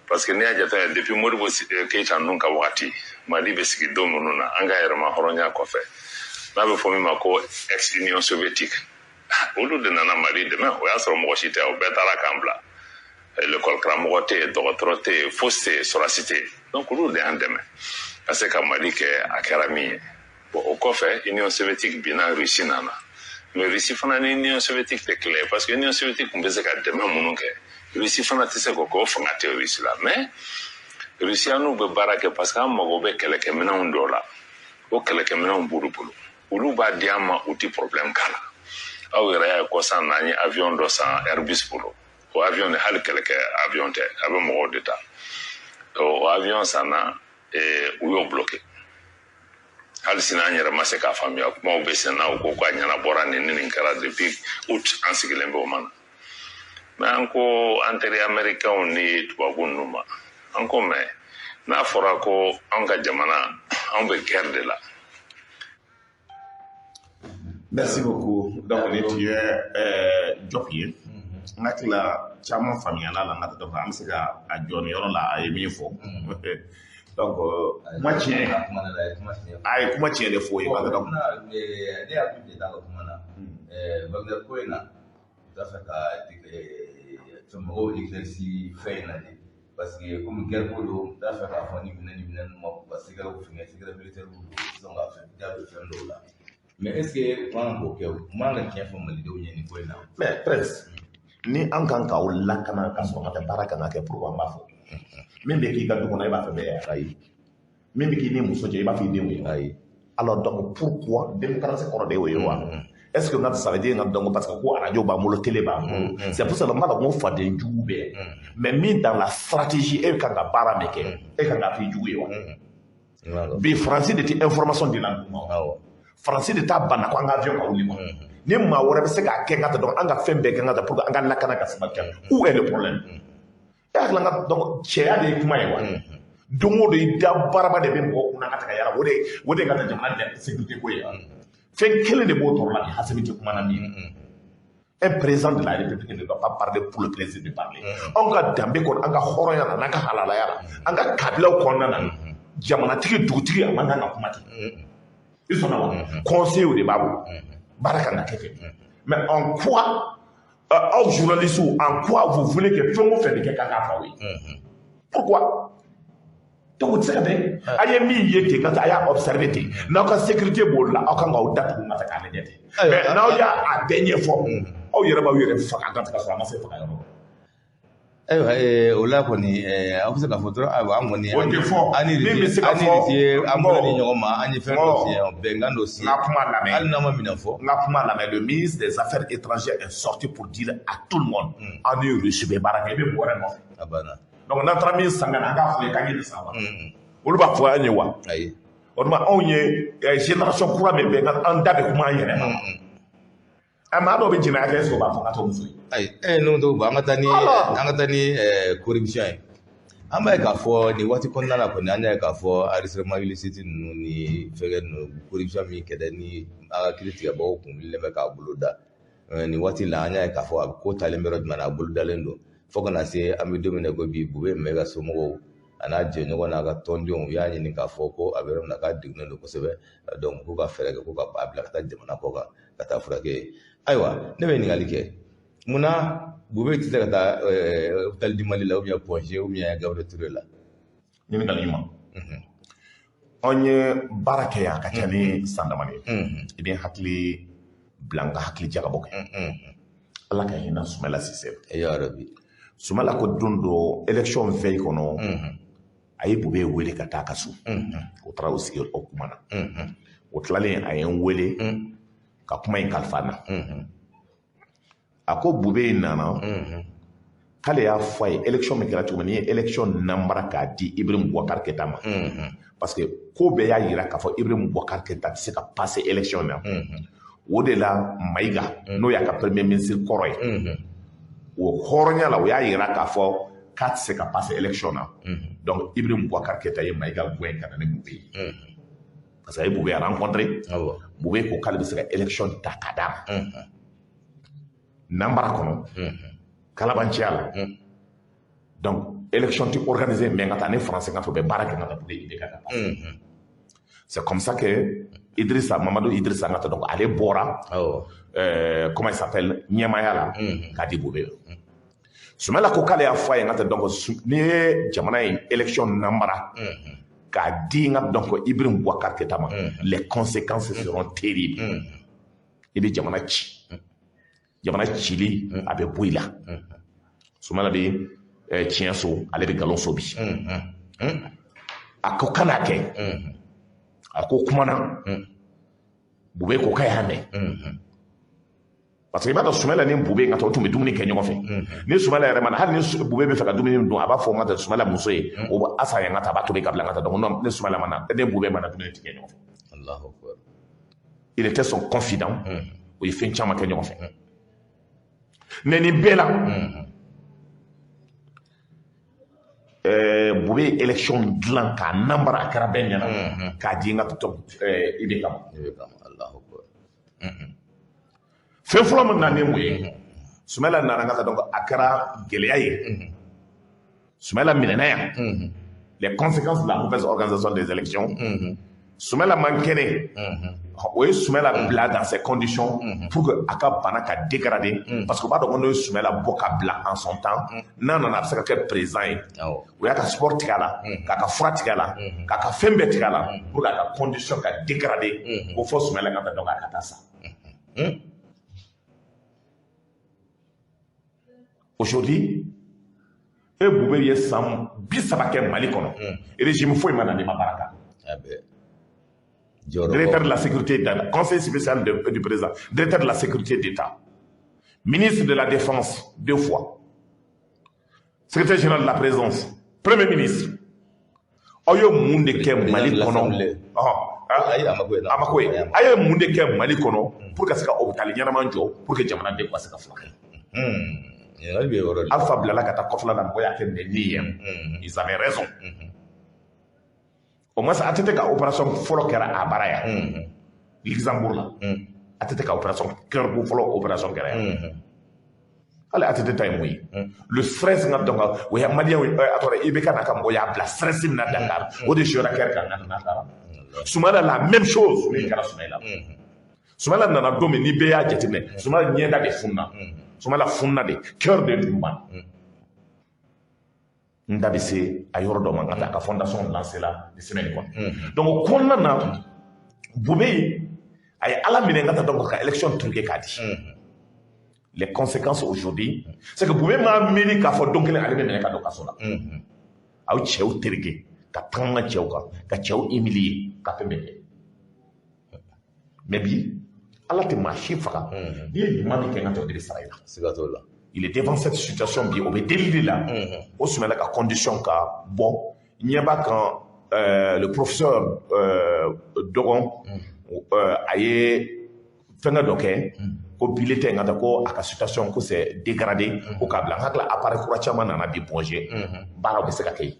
parce que n'i y'a jateminɛ, depuis Modibo Keyita ninnu ka wagati, Mali bɛ sigi don minnu na, an ka yɛrɛma hɔrɔnya kɔfɛ, n'a bɛ fɔ min ma ko ex Union soviétique, olu de nana Mali dɛmɛ. O y'a sɔrɔ mɔgɔ si tɛ, o bɛɛ taara k'an bila, l'école karamɔgɔ tɛ yen, dɔgɔtɔrɔ tɛ yen, fosi tɛ yen, sɔrɔdasi tɛ yen. Donc olu de y'an dɛmɛ ka se ka Mali kɛ a kɛra min ye. Bon, o kɔfɛ, Union soviétique binna, Russie nana, mais Russie fana ni Union soviétique tɛ kelen ye, parce que Union soviétique tun bɛ se ka dɛmɛ minnu kɛ, Russie fana tɛ se k'o kɛ, o fanga tɛ Russie la. Mais Russie n'u bɛ baara kɛ, parce que an mago bɛ kɛlɛkɛminɛnw dɔw la, o kɛlɛkɛminɛnw b'olu bolo, olu b'a di an ma, u ti problème k'a la. Aw yɛrɛ y'a ye, kɔsan na, an ye avion dɔ san Airbus bolo. O avion de, hali kɛlɛkɛ avion tɛ, a bɛ mɔgɔw de ta. O avion sanna, u y'o bloqué. Hali sini an yɛrɛ ma se k'a faamuya. Kumaw bɛ sen na, u ko k'a ɲɛnabɔra, nin ni nin kɛra. Depuis août an sigilen bɛ o ma na. Mais an ko an teri américains ni tubabu ninnu ma, an ko mais n'a fɔra ko anw ka jamana, anw bɛ guerre de la. Merci beaucoup. Donc, ni tun ye Diop ye. N hakili la, caman faamuyala la. N ka dɔn, an bɛ se ka a jɔ nin yɔrɔ la. A ye min fɔ, donc kuma tiɲɛ, a ye kuma tiɲɛ de fɔ o ye. Parce que ne y'a kun jate a ka kuma na, Wagner ko in na, u t'a fɛ ka fɛn mɔgɔw éclairci fɛn in na de, parce que komi guerre ko don, u t'a fɛ k'a fɔ ni minɛn ni minɛn ma k'u ka secret fɛngɛ, secret militaire don, u tɛ sɔn ka fɛn da don fɛn dɔw la. Mais est ce que u kan k'o kɛ? U man ka tiɲɛ fɔ malidenw ye nin ko in na? Mais prince, ni an kan k'aw lakana ka sɔrɔ ka tɛ baara kan ka kɛ, pourquoi an b'a fɔ? Min bɛ k'i ka du kɔnɔ, e b'a fɛ bɛɛ ye? Ayi. Min bɛ k'i ni muso cɛ, i b'a fɔ i denw ye? Ayi. Alors donc pourquoi? Démocratie kɔrɔ de y'o ye wa? Est ce que n ka, ça veut dire n ka dɔn, parce que ko radio b'an bolo, télé b'an bolo, c'est pour cela n b'a dɔn ko faden jugu bɛɛ. Mais min dans la stratégie, e kan ka baara min kɛ, e kan k'a fɔ i jugu ye wa? Bi Faransi de tɛ information di la dugu ma. Faransi de t'a banna ko an ka avion ka wuli ma. Ni maa wɛrɛ bɛ se k'a kɛ n ka ta, donc an ka fɛn bɛɛ kɛ n ka ta pour que an ka lakana ka sabati. Où est le problème? E hakili la, donc cɛya de ye kuma ye wa? Don o don i da baraba de bɛ mɔgɔ kunna ka taga yala, o de ka taa jamana sécurité ko ye. Fɛn kelen de b'o tɔɔrɔ la, ni Assimi tɛ kuma na min ye. Un président de la République ne doit pas parler pour le plaisir de parler. Anw ka danbe kɔnɔ, an ka hɔrɔnya la, n'an ka halalaya la, an ka kabilaw kɔnɔna na, jamanatigi, dugutigi, a man kan ka kuma ten. I sɔnna wa? Conseil de b'a bolo, baara kan ka kɛ ten. Mais en quoi aw journalistes, en quoi vous voulez que fɛn o fɛn de kɛ k'an k'a fɔ aw ye? Pourquoi? Donc o tɛ se ka bɛn. A ye min ye ten ka taa, a y'a observer ten. N'aw ka sécurité b'o la, aw kan k'aw datugu ka taa k'a lajɛ ten. Mais n'aw y'a a bɛɛ ɲɛfɔ, aw yɛrɛ b'aw yɛrɛ faga ka sɔrɔ a ma se faga yɔrɔ. Ayiwa, o la kɔni, aw bɛ se k'a fɔ dɔrɔn, ayiwa, an kɔni O tɛ fɔ. An ni Min bɛ se ka an ni fɔ, ye an bolo di ɲɔgɔn ma, an ye fɛn dɔ signé, bɛnkan dɔ signé. N ka kuma lamɛn. Hali n'an ma minɛn fɔ. N ka kuma lamɛn. Le ministre des Affaires étrangères est sorti pour dire à tout le monde, an ni Russie bɛ baara kɛ, i bɛ mɔgɔ wɛrɛ nɔfɛ. A banna. Donc n'an taara min san ka na, an k'a fɔ ye k'an ye nin san wa? Olu b'a fɔ an ye wa? Ayi. O tuma anw ye génération kura min bɛ, an da bɛ kuma an yɛrɛ ma. A maa dɔw bɛ jɛnɛya kɛ, est-ce que o b'a fɔ n ka t'o muso ye? Ayi, n'o t'o an ka taa ni an ka taa ni corruption ye. An b'a ye k'a fɔ nin waati kɔnɔna la kɔni, an y'a ye k'a fɔ enregistrement illicite ninnu ni fɛnkɛ ninnu, corruption min kɛra ni an ka kiiri tigɛbagaw kun wulilen bɛ k'a bolo da. Nin waati la, an y'a ye k'a fɔ a ko talen bɛ yɔrɔ jumɛn na, a bolo dalen don fo ka na se an bɛ don min na ko bi, Boubèye Maïga somɔgɔw a n'a jɛɲɔgɔn n'a ka tɔndenw u y'a ɲini k'a fɔ ko a bɛ yɔrɔ min na, k'a degunnen don kosɛbɛ, donc k'u ka fɛɛrɛ kɛ ko ka a bila ka taa jamana kɔ kan ka taa furakɛ. Ayiwa, ne bɛ ɲininkali kɛ: munna Boubèye tɛ se ka taa hôpital du Mali la, ou bien Point G, ou bien Gabriel Touré la? Ɲininkali ɲuman. Anw ye baara kɛ yan a ka ca ni san damani ye. I bɛ hakili bila n ka hakili jagabɔ kɛ. Ala ka hinɛ Soumaïla Cissé. Ya Rabi. Soumaïla ko don dɔ, élection veille kɔnɔ, a ye Boubèye wele ka taa a ka so. O taara o sigi, o kuma na. O tilalen, a ye n wele ka kuma in kalifa n na. A ko Boubèye nana k'ale y'a fɔ a ye élection min kɛra cogo min, n'i ye élection namara k'a di Ibrahim Boubacar Keïta ma, parce que ko bɛɛ y'a yira k'a fɔ Ibrahim Boubacar Keïta tɛ se ka passer élection na. O de la Maïga, n'o y'a ka premier ministre kɔrɔ ye, o hɔrɔnya la, o y'a yira k'a fɔ k'a tɛ se ka passer élection na. Donc Ibrahim Boubacar Keïta ye Maïga gɛn ka na ni Boubèye ye, parce que a ye Boubèye rencontré. Boubèye ko k'ale bɛ se ka élection ta k'a d'a ma namara kɔnɔ kalabanciya la. Donc élection tɛ organisé, mais n ka taa ni français ka fɔ u bɛ baara kɛ ka taa pour que IBK ka passer. C'est comme ça que Idrissa, Mamadou Idrissa n ka taa, donc ale bɔra comment il s'appelle, ɲɛmaaya la k'a di Boubèye. Soumaïla ko k'ale y'a fɔ a ye n ka taa, donc n'i ye jamana in élection namara k'a di n ka donc Ibrahim Boubacar Keïta ma, les conséquences seront terribles. I bɛ jamana ci, jamana cili a bɛ bɔ i la. Soumaïla bɛ tiɲɛ so, ale bɛ nkalon so bi. A ko kan'a kɛ. A ko kumana, Boubèye ko k'a y'a mɛn, parce que i b'a dɔn Soumaïla ni Boubèye ka taa, o tun bɛ dumuni kɛ ɲɔgɔn fɛ. Ni Soumaïla yɛrɛ ma na, hali ni Boubèye bɛ fɛ ka dumuni dun, a b'a fɔ n ka taa Soumaïla muso ye, o b'a asa ye n ka taa, a b'a tobi ka bila n ka taa. Donc ni Soumaïla ma na, ni Boubèye ma na, dumuni tɛ kɛ ɲɔgɔn fɛ. Allahu akbar. Il était son confident. O ye fɛn caman kɛ ɲɔgɔn fɛ. Mais nin bɛɛ la, Boubèye élection dilan k'a namara, a kɛra bɛɛ ɲɛna, k'a di n ka tɔ IBK ma. Allahu akbar. Fɛn fɔlɔ min nana ni mun ye? Soumaïla nana n ka taa, donc a kɛra gɛlɛya ye. Soumaïla minɛna yan, les conséquences de la mauvaise organisation des élections. Soumaïla man kɛnɛ, o ye Soumaïla bila dans ces conditions pour que a ka bana ka dégrader, parce que u b'a dɔn ko n'o ye Soumaïla bɔ ka bila en son temps, n'a nana, a bɛ se ka kɛ président ye. O y'a ka sport tigɛ a la, k'a ka fura tigɛ a la, k'a ka fɛn bɛɛ tigɛ a la, pour que a ka condition ka dégrader, ko fɔ Soumaïla ka taa, donc a ka taa sa. Aujourd'hui, e Boubèye ye san 30 kɛ Mali kɔnɔ, régime foyi ma na n'i ma baara kan. Directeur de la sécurité d'État, conseiller spécial du président, directeur de la sécurité d'État, ministre de la Défense 2 fois, secrétaire général de la présidence, premier ministre. Aw ye mun de kɛ Mali kɔnɔ? A ma ko ye. A ye mun de kɛ Mali kɔnɔ pour ka se ka hôpital ɲɛnama jɔ, pour que jamanaden ka se ka furakɛ? Alpha bilala ka taa kɔfɛla la, mɔgɔ y'a kɛ nɛni ye. Ils avaient raison. Au moins ATT ka opération fɔlɔ kɛra a baara yan. Luxembourg la. ATT ka opération cœur fɔlɔ opération kɛra yan. Hali ATT ta ye mun ye? Le stress nga donc o ye maliyɛnw a tɔgɔ IBK n'a ka mɔgɔw y'a bila stress min na Dakar, o de jouera kɛra kan n'a taara. Soumaïla, la même chose min kɛra Soumaïla. Soumaïla nana don min, ni bɛɛ y'a jateminɛ, Soumaïla ɲɛda de fununa. Soumaïla fununa de, cœur de tun banna. N da bɛ se a yɔrɔ dɔ ma, n ka taa a ka fondation lancé la ni semaine kɔnɔ. Donc o kɔnɔna na, Boubèye a ye Ala minɛ n ka taa donc ka élection truqué k'a di. Les conséquences aujourd'hui, c'est que Boubèye m'a miiri k'a fɔ don kelen ale bɛ minɛ ka don kaso la. Aw cɛw tereke ka taga cɛw kan, ka cɛw humilier, ka fɛn bɛɛ kɛ. Mais bi, Ala tɛ maa si faga. N'i ye ɲuman min kɛ n ka taa, o de bɛ sara i la. Siga t'o la. Il est devant cette situation bi, o bɛ delili de la. O Soumaïla ka condition ka bɔ ɲɛ b'a kan, le professeur Dogon, a ye fɛnkɛ dɔ kɛ ko bulletin ka taa ko a ka situation ko c'est dégradé, ko k'a bila. N hakili appareil kura caman nana bi Point G, baaraw bɛ se ka kɛ yen.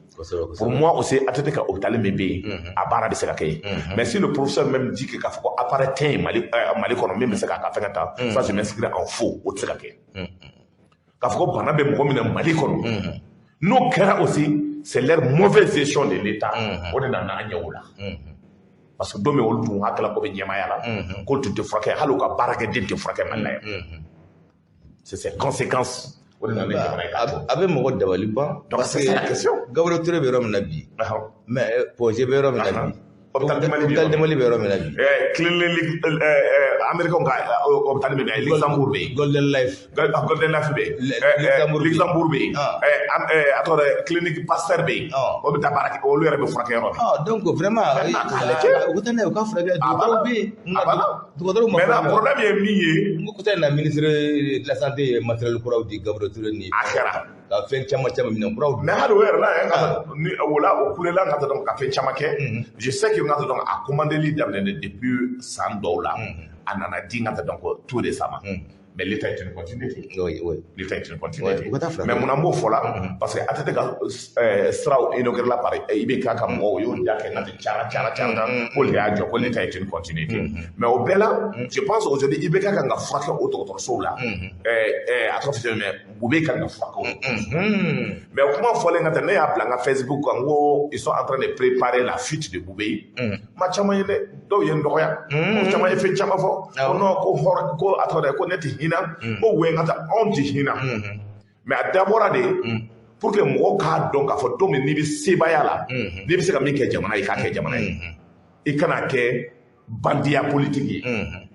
Pour moi aussi, ATT ka hôpital min bɛ yen, a baara bɛ se ka kɛ yen. Mais si le professeur même dit que k'a fɔ ko appareil tɛ yen Mali kɔnɔ min bɛ se k'a ka fɛnkɛ ta, ça je m'inscris en faux, o tɛ se ka kɛ. K'a fɔ ko bana bɛ mɔgɔ min na Mali kɔnɔ, n'o kɛra aussi, c'est leur mauvaise gestion de l'État, o de nana an ɲɛ o la. Parce que don min olu tun hakili ko bɛ ɲɛmaaya la, k'olu tun tɛ furakɛ, hali u ka baarakɛden tɛ furakɛ Mali la yan. C'est ces conséquences o de nana ni jamana ye k'a to. A bɛ mɔgɔ dabali ban. Donc c'est ça la question. Gabriel Touré bɛ yɔrɔ min na bi, mais Point G bɛ yɔrɔ min na bi, Hôpital de Mali bɛ Hôpital de Mali bɛ yɔrɔ min na bi. Clinique américain ka hôpital min bɛ yen, Luxembourg bɛ yen. Golden Life. Golden Life bɛ yen. Luxembourg bɛ yen. A tɔgɔ dɛ, clinique Pasteur bɛ yen. O bɛ taa baara kɛ, olu yɛrɛ bɛ furakɛ yɔrɔ min. Donc vraiment, k'a lajɛ. U ka taa n'a ye, u ka furakɛ, dɔgɔtɔrɔw bɛ yen. A banna. Dɔgɔtɔrɔw ma. Maintenant problème ye min ye. N ko kɔsa in na, ministre de la santé ye matériel kuraw di Gabriel Touré ni. A kɛra. Ka fɛn caman caman minɛn kuraw di. Mais hali o yɛrɛ la, ni o la o kulela ka taa donc ka fɛn caman kɛ. Je sais que n ka taa donc a commandeli daminɛ depuis san dɔw la. A nana di n ka taa donc tout récemment. Mais l'État est une continuité. Oui, oui. L'État est une continuité. Ouais, mais mun an b'o fɔ la, parce que ATT ka siraw inauguré la par IBK ka mɔgɔw, o y'o da kɛ n ka tɛ cara cara cara ko le y'a jɔ ko l'État est une continuité. Mais o bɛɛ la, je pense aujourd'hui IBK kan ka furakɛ o dɔgɔtɔrɔsow la. A tɔgɔ fɔ mais Boubèye kan ka furakɛ o dɔgɔtɔrɔso. Mais o kuma fɔlen ka tɛ, ne y'a bila n ka Facebook kan ko ils sont en train de préparer la fuite de Boubèye. Maa caman ye dɛ, dɔw ye n dɔgɔya. Mɔgɔ caman ye fɛn caman fɔ. Ko non, ko hɔrɔn ko a tɔgɔ dɛ, ko ne tɛ hinɛ. Ko we n ka taa anw tɛ hinɛ. Mais a dabɔra de pour que mɔgɔw k'a dɔn k'a fɔ don min n'i bɛ sebaaya la, n'i bɛ se ka min kɛ jamana ye, i k'a kɛ jamana ye. I kana kɛ bandiya politique ye.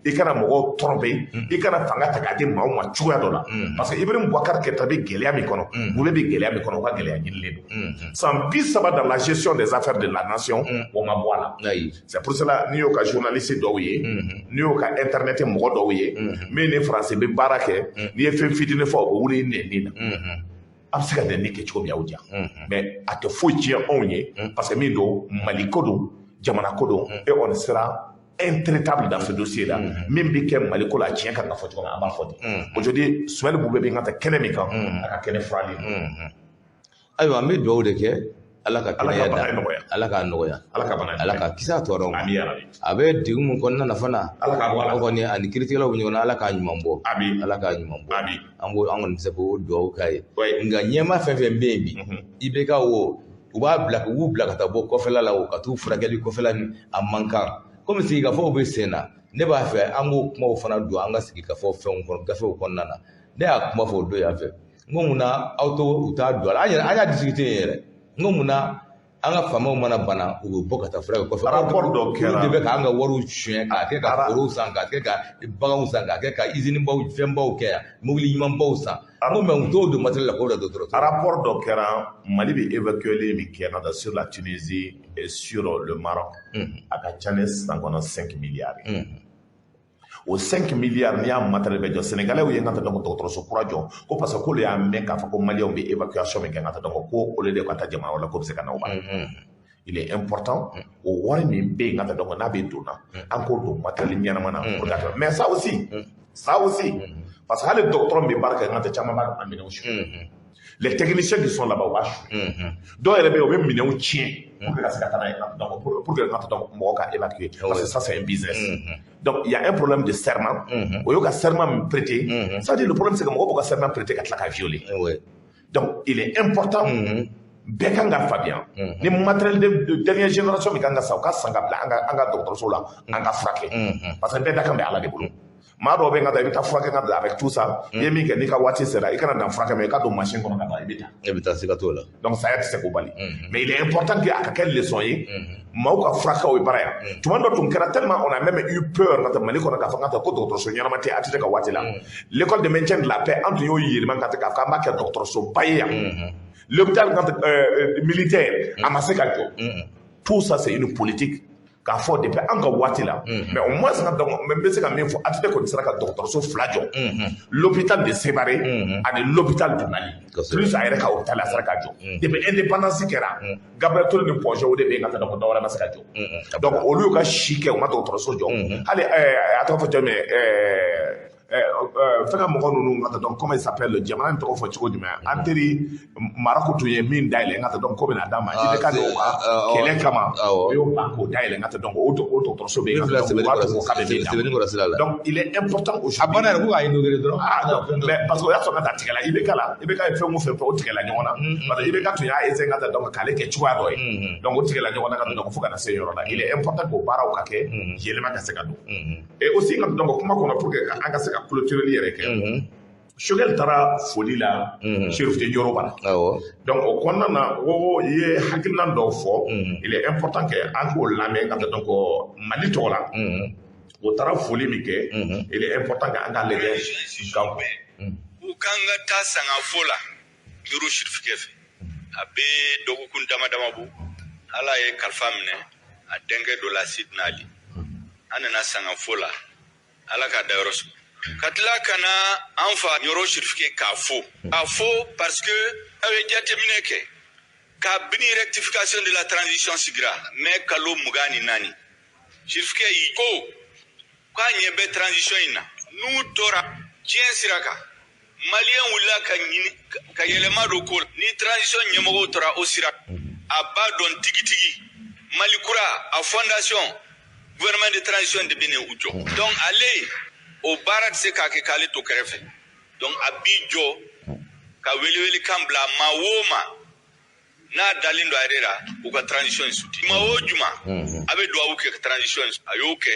I kana mɔgɔw tromper, i kana fanga ta k'a di maaw ma cogoya dɔ la. Parce que Ibrahim Boubacar Keïta bɛ gɛlɛya min kɔnɔ, Boubèye bɛ gɛlɛya min kɔnɔ, o ka gɛlɛya ɲinilen don. San 30 dans la gestion des affaires de la nation, o ma bɔ a la. C'est pour cela n'i y'o ka journaliste dɔw ye, n'i y'o ka internet mɔgɔ dɔw ye, min ni français bɛ baara kɛ, n'i ye fɛn fitinin fɔ, o bɛ wuli nɛni na. A bɛ se ka nɛni kɛ cogo min y'aw diya. Mais a tɛ foyi tiɲɛ anw ye, parce que min don, Mali ko don, jamana ko don, et on sera intraitable dans ce dossier-là. Min bɛ kɛ Mali ko la, tiɲɛ kan ka fɔ cogo min, an b'a fɔ ten. Aujourd'hui, Soumaïla Boubèye bɛ n ka taa kɛnɛ min kan, a ka kɛnɛ furalen don. Ayiwa, an bɛ dugawu de kɛ, Ala ka Ala ka kɛnɛya bana da, nɔgɔya. Ala k'a nɔgɔya. Ala ka bana Ala ka kisi a tɔɔrɔ ma. Ami yarabi. A bɛ degun min kɔnɔna na fana, Ala k'a bɔ a la. O kɔni ani kiiritigɛlaw bɛ ɲɔgɔn na, Ala k'a ɲuman bɔ. Ami. Ala k'a ɲuman bɔ. Ami. An ko an kɔni bɛ se k'o dugawu k'a ye. Oui. Nka ɲɛmaa fɛn fɛn bɛ yen bi, IBK wo, u b'a bila, u b'u bila ka taa bɔ kɔfɛla la o, ka t'u furakɛli kɔfɛla ni a man kan. Komi sigikafɔw bɛ sen na, ne b'a fɛ an k'o kumaw fana don an ka sigikafɔ fɛnw kɔnɔ, gafew kɔnɔna na. Ne y'a kuma fɔ o don yan fɛ, n ko munna aw to u t'a don a la, an yɛrɛ an y'a discuter yen yɛrɛ, n ko munna an ka faamaw mana bana, u bɛ bɔ ka taa furakɛ kɔfɛ. Rapport dɔ kɛra. Olu de bɛ k'an ka wariw suɲɛ, k'a kɛ ka forow san, k'a kɛ ka baganw san, k'a kɛ ka usine baw fɛnbaw kɛ yan, mobili ɲumanbaw san. N ko mais u t'o don matériel la k'o bila dɔgɔtɔrɔso la. Rapport dɔ kɛra, Mali bɛ évacuer min kɛ ka taa sur la Tunisie et sur le Maroc. A ka ca ni san kɔnɔ 5 milliards ye. O 5 milliards, n'i y'a matériel bɛɛ jɔ, Sénégalais ye n ka taa donc dɔgɔtɔrɔso kura jɔ ko parce que k'olu y'a mɛn k'a fɔ ko Maliyɛnw bɛ évacuation min kɛ n ka taa donc ko olu de ka taa jamana wɛrɛ la k'o bɛ se ka na o ba. Il est important, o wari min bɛ yen n ka taa donc n'a bɛ don na, an k'o don matériel ɲɛnama na pour que mais ça aussi, parce que hali dɔgɔtɔrɔ min bɛ baara kɛ n ka taa, caman b'a minɛnw suɲɛ. Les techniciens qui sont là-bas u b'a suɲɛ. Dɔw yɛrɛ bɛ yen, u bɛ minɛnw tiɲɛ pour que ka se ka taa n'a ye, donc pour que ka donc mɔgɔw ka évacuer, parce que ça, c'est un business. Donc il y a un problème de serment. O y'o ka serment min prêter, ça veut dire, le problème, c'est que mɔgɔw b'u ka serment prêter ka tila ka violer. Donc il est important, bɛɛ kan ka faamuya ni matériel de dernière génération min kan ka san, u ka san ka bila an ka dɔgɔtɔrɔso la, an ka furakɛ, parce que bɛɛ da kan bɛ Ala de bolo. Maa dɔw bɛ yen ka taa, i bɛ taa furakɛ ka bila avec tout ça, i ye min kɛ, n'i ka waati sera, i kana dan furakɛ, mais i ka don machine kɔnɔ ka taa, i bɛ taa. E bɛ taa, siga t'o la. Donc saya tɛ se k'o bali, mais il est important que a ka kɛ leçon ye, maaw ka furakɛw ye baara yan. Tuma dɔ tun kɛra tellement on a même eu peur ka taa Mali kɔnɔ k'a fɔ ka taa ko dɔgɔtɔrɔso ɲɛnama tɛ ATT ka waati la. L'école de maintien de la paix, an tun y'o yɛlɛma ka taa k'a fɔ k'an b'a kɛ dɔgɔtɔrɔsoba ye yan. L'hôpital militaire, a ma se ka jɔ. Tout ça, c'est une politique k'a fɔ depuis an ka waati la. Mais au moins ka donc n bɛ se ka min fɔ, ATT kɔni sera ka dɔgɔtɔrɔso fila jɔ, l'hôpital de Sévaré ani l'hôpital du Mali, plus a yɛrɛ ka hôpital, a sera ka jɔ. Depuis indépendance kɛra, Gabriel Touré ni Point G, o de bɛ yen ka taa, donc dɔwɛrɛ ma se ka jɔ. Donc olu y'u ka si kɛ, u ma dɔgɔtɔrɔso jɔ. Hali a tɔgɔ fɔ jɔn ye, fɛn ka mɔgɔ ninnu ka taa, donc comment il s'appelle, jamana in tɔgɔ fɔ cogo jumɛn, an teri Marako tun ye min dayɛlɛ n ka taa, donc ko bɛna d'a ma, IBK n'o ka kɛlɛ kama, o y'o ban k'o dayɛlɛ n ka taa, donc o dɔgɔtɔrɔso bɛ yen, donc o b'a to k'a bɛ min d'a ma. Donc il est important aujourd'hui. A banna yɛrɛ ko k'a inauguré dɔrɔn. Ah non, mais parce que o y'a sɔrɔ ka taa tigɛla IBK la. IBK ye fɛn o fɛn fɔ, o tigɛla ɲɔgɔn na, parce que IBK tun y'a essayé ka taa, donc k'ale kɛ cogoya dɔ ye, donc o tigɛla ɲɔgɔn na ka donc fo ka na se yɔrɔ la. Il est important k'o baaraw ka kɛ, yɛlɛma ka se ka don. Et aussi ka donc kuma kɔnɔ, pour que an ka se ka clôturer yɛrɛ kɛ, Choguel taara foli la Chérif Ɲɔrɔ la. Donc o kɔnɔna na, o i ye hakilina dɔw fɔ, il est important que an k'o lamɛn ka taa, donc Mali tɔgɔ la, o taara foli min kɛ, il est important que an k'a lajɛ kan. U k'an ka taa sangafo la Ɲɔrɔ Chérifikɛ fɛ, a bɛ dɔgɔkun dama dama bɔ, Ala ye kalifa minɛ a denkɛ dɔ la, Sidina Ali. An nana sangafo la, Ala k'a dayɔrɔ sɔrɔ, ka tila ka na an fa Ɲɔrɔ Chérifikɛ k'a fo, k'a fo, parce que aw ye jateminɛ kɛ, kabini rectification de la transition sigira mai kalo 24, Chérifikɛ y'i ko k'a ɲɛ bɛ transition in na, n'u tora diɲɛ sira kan, Maliyɛn wulila ka ɲini ka yɛlɛma don ko la, ni transition ɲɛmɔgɔw tora o sira, a b'a dɔn tigitigi Mali kura a fondation, gouvernement de transition de bɛ u jɔ. Donc ale o baara tɛ se k'a kɛ k'ale to kɛrɛfɛ. Donc a b'i jɔ ka welewelekan bila maa o maa n'a dalen don a yɛrɛ la, u ka transition in soutien. Juma o juma, a bɛ dugawu kɛ ka transition in, a y'o kɛ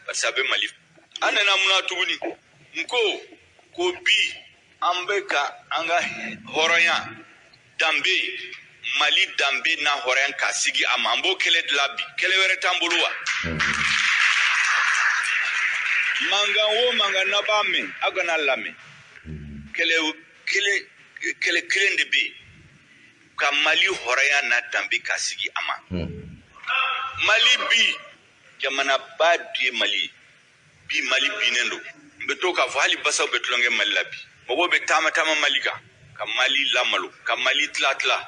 parce que a bɛ Mali. An nana mun na tuguni? N ko ko bi an bɛ ka an ka hɔrɔnya danbe, Mali danbe n'a hɔrɔnya ka sigi a ma, an b'o kɛlɛ de la bi. Kɛlɛ wɛrɛ t'an bolo wa. Mankan o mankan n'a b'a mɛn, aw kana lamɛn. Kɛlɛ kelen, kɛlɛ kelen de bɛ yen, ka Mali hɔrɔnya n'a danbe ka sigi a ma. Mali bi jamanaba de ye Mali ye bi, Mali binnen don. N bɛ to k'a fɔ, hali basaw bɛ tulonkɛ Mali la bi. Mɔgɔw bɛ taama taama Mali kan, ka Mali lamalo, ka Mali tila tila,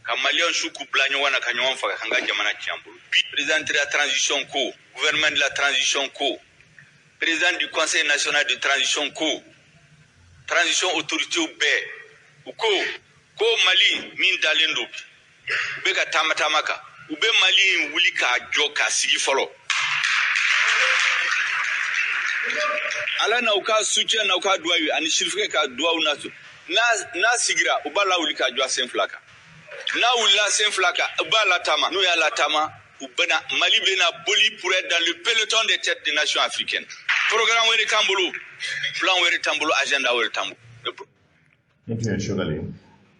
ka Maliyɛn su k'u bila ɲɔgɔn na, ka ɲɔgɔn faga, k'an ka jamana tiɲɛ an bolo. Bi président de la transition ko, gouvernement de la transition ko, président du Conseil national de transition ko, transition autorité bɛɛ u ko ko Mali min dalen don bi, u bɛ ka taama taama kan, u bɛ Mali in wuli k'a jɔ k'a sigi fɔlɔ. Ala n'aw ka soutien, n'aw ka duwawu ani Chérifikɛ ka duwawu n'a sigira, u b'a lawuli k'a jɔ a sen fila kan. N'a wulila sen fila kan, u b'a lataama. N'u y'a lataama, u bɛna Mali bɛna boli pour être dans le peloton des têtes des nations africaines. Programme wɛrɛ t'an bolo, plan wɛrɛ t'an bolo, agenda wɛrɛ t'an bolo. Nin tun ye Choguel ye.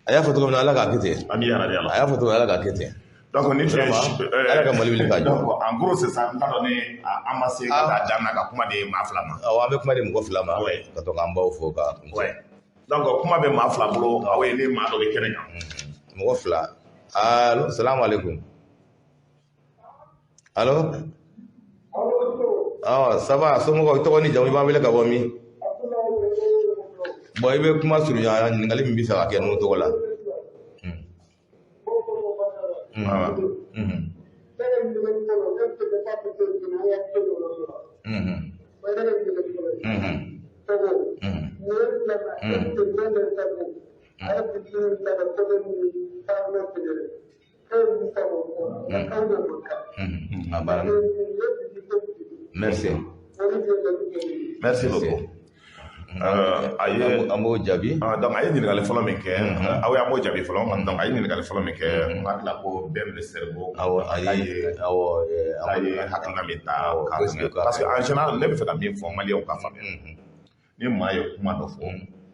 A y'a fɔ cogo min na, Ala k'a kɛ ten. An bɛ yarabi Ala. A y'a fɔ cogo min na, Ala k'a kɛ ten. Donc ni tun ye Ala ka Mali wuli k'a jɔ. Donc en gros, c'est ça. N t'a dɔn ni an ma se ka taa dan na ka kuma di maa fila ma. Awɔ, an bɛ kuma di mɔgɔ fila ma. Ka to k'an baw fo ka kuncɛ. Donc kuma bɛ maa fila bolo, aw ye ni maa dɔ bɛ kɛnɛ kan. Mɔgɔ fila. Allo, salamu aleykum. Allo. Awɔ, ça va, somɔgɔw, i tɔgɔ ni jamu, i b'an wele ka bɔ min? Bon, i bɛ kuma surunya, ɲininkali min bɛ fɛ ka kɛ ninnu tɔgɔ la. Voilà. Merci. Merci beaucoup. An b'o jaabi. Donc a ye ɲininkali fɔlɔ min kɛ, aw y'an b'o jaabi fɔlɔ. Donc a ye ɲininkali fɔlɔ min kɛ, n hakili la ko Ben le cerveau. Awɔ, a ye awɔ. A ye hakilina min ta k'a fɛngɛ, parce que en général ne bɛ fɛ ka min fɔ maliyɛnw ka faamuya, ni maa ye kuma dɔ fɔ,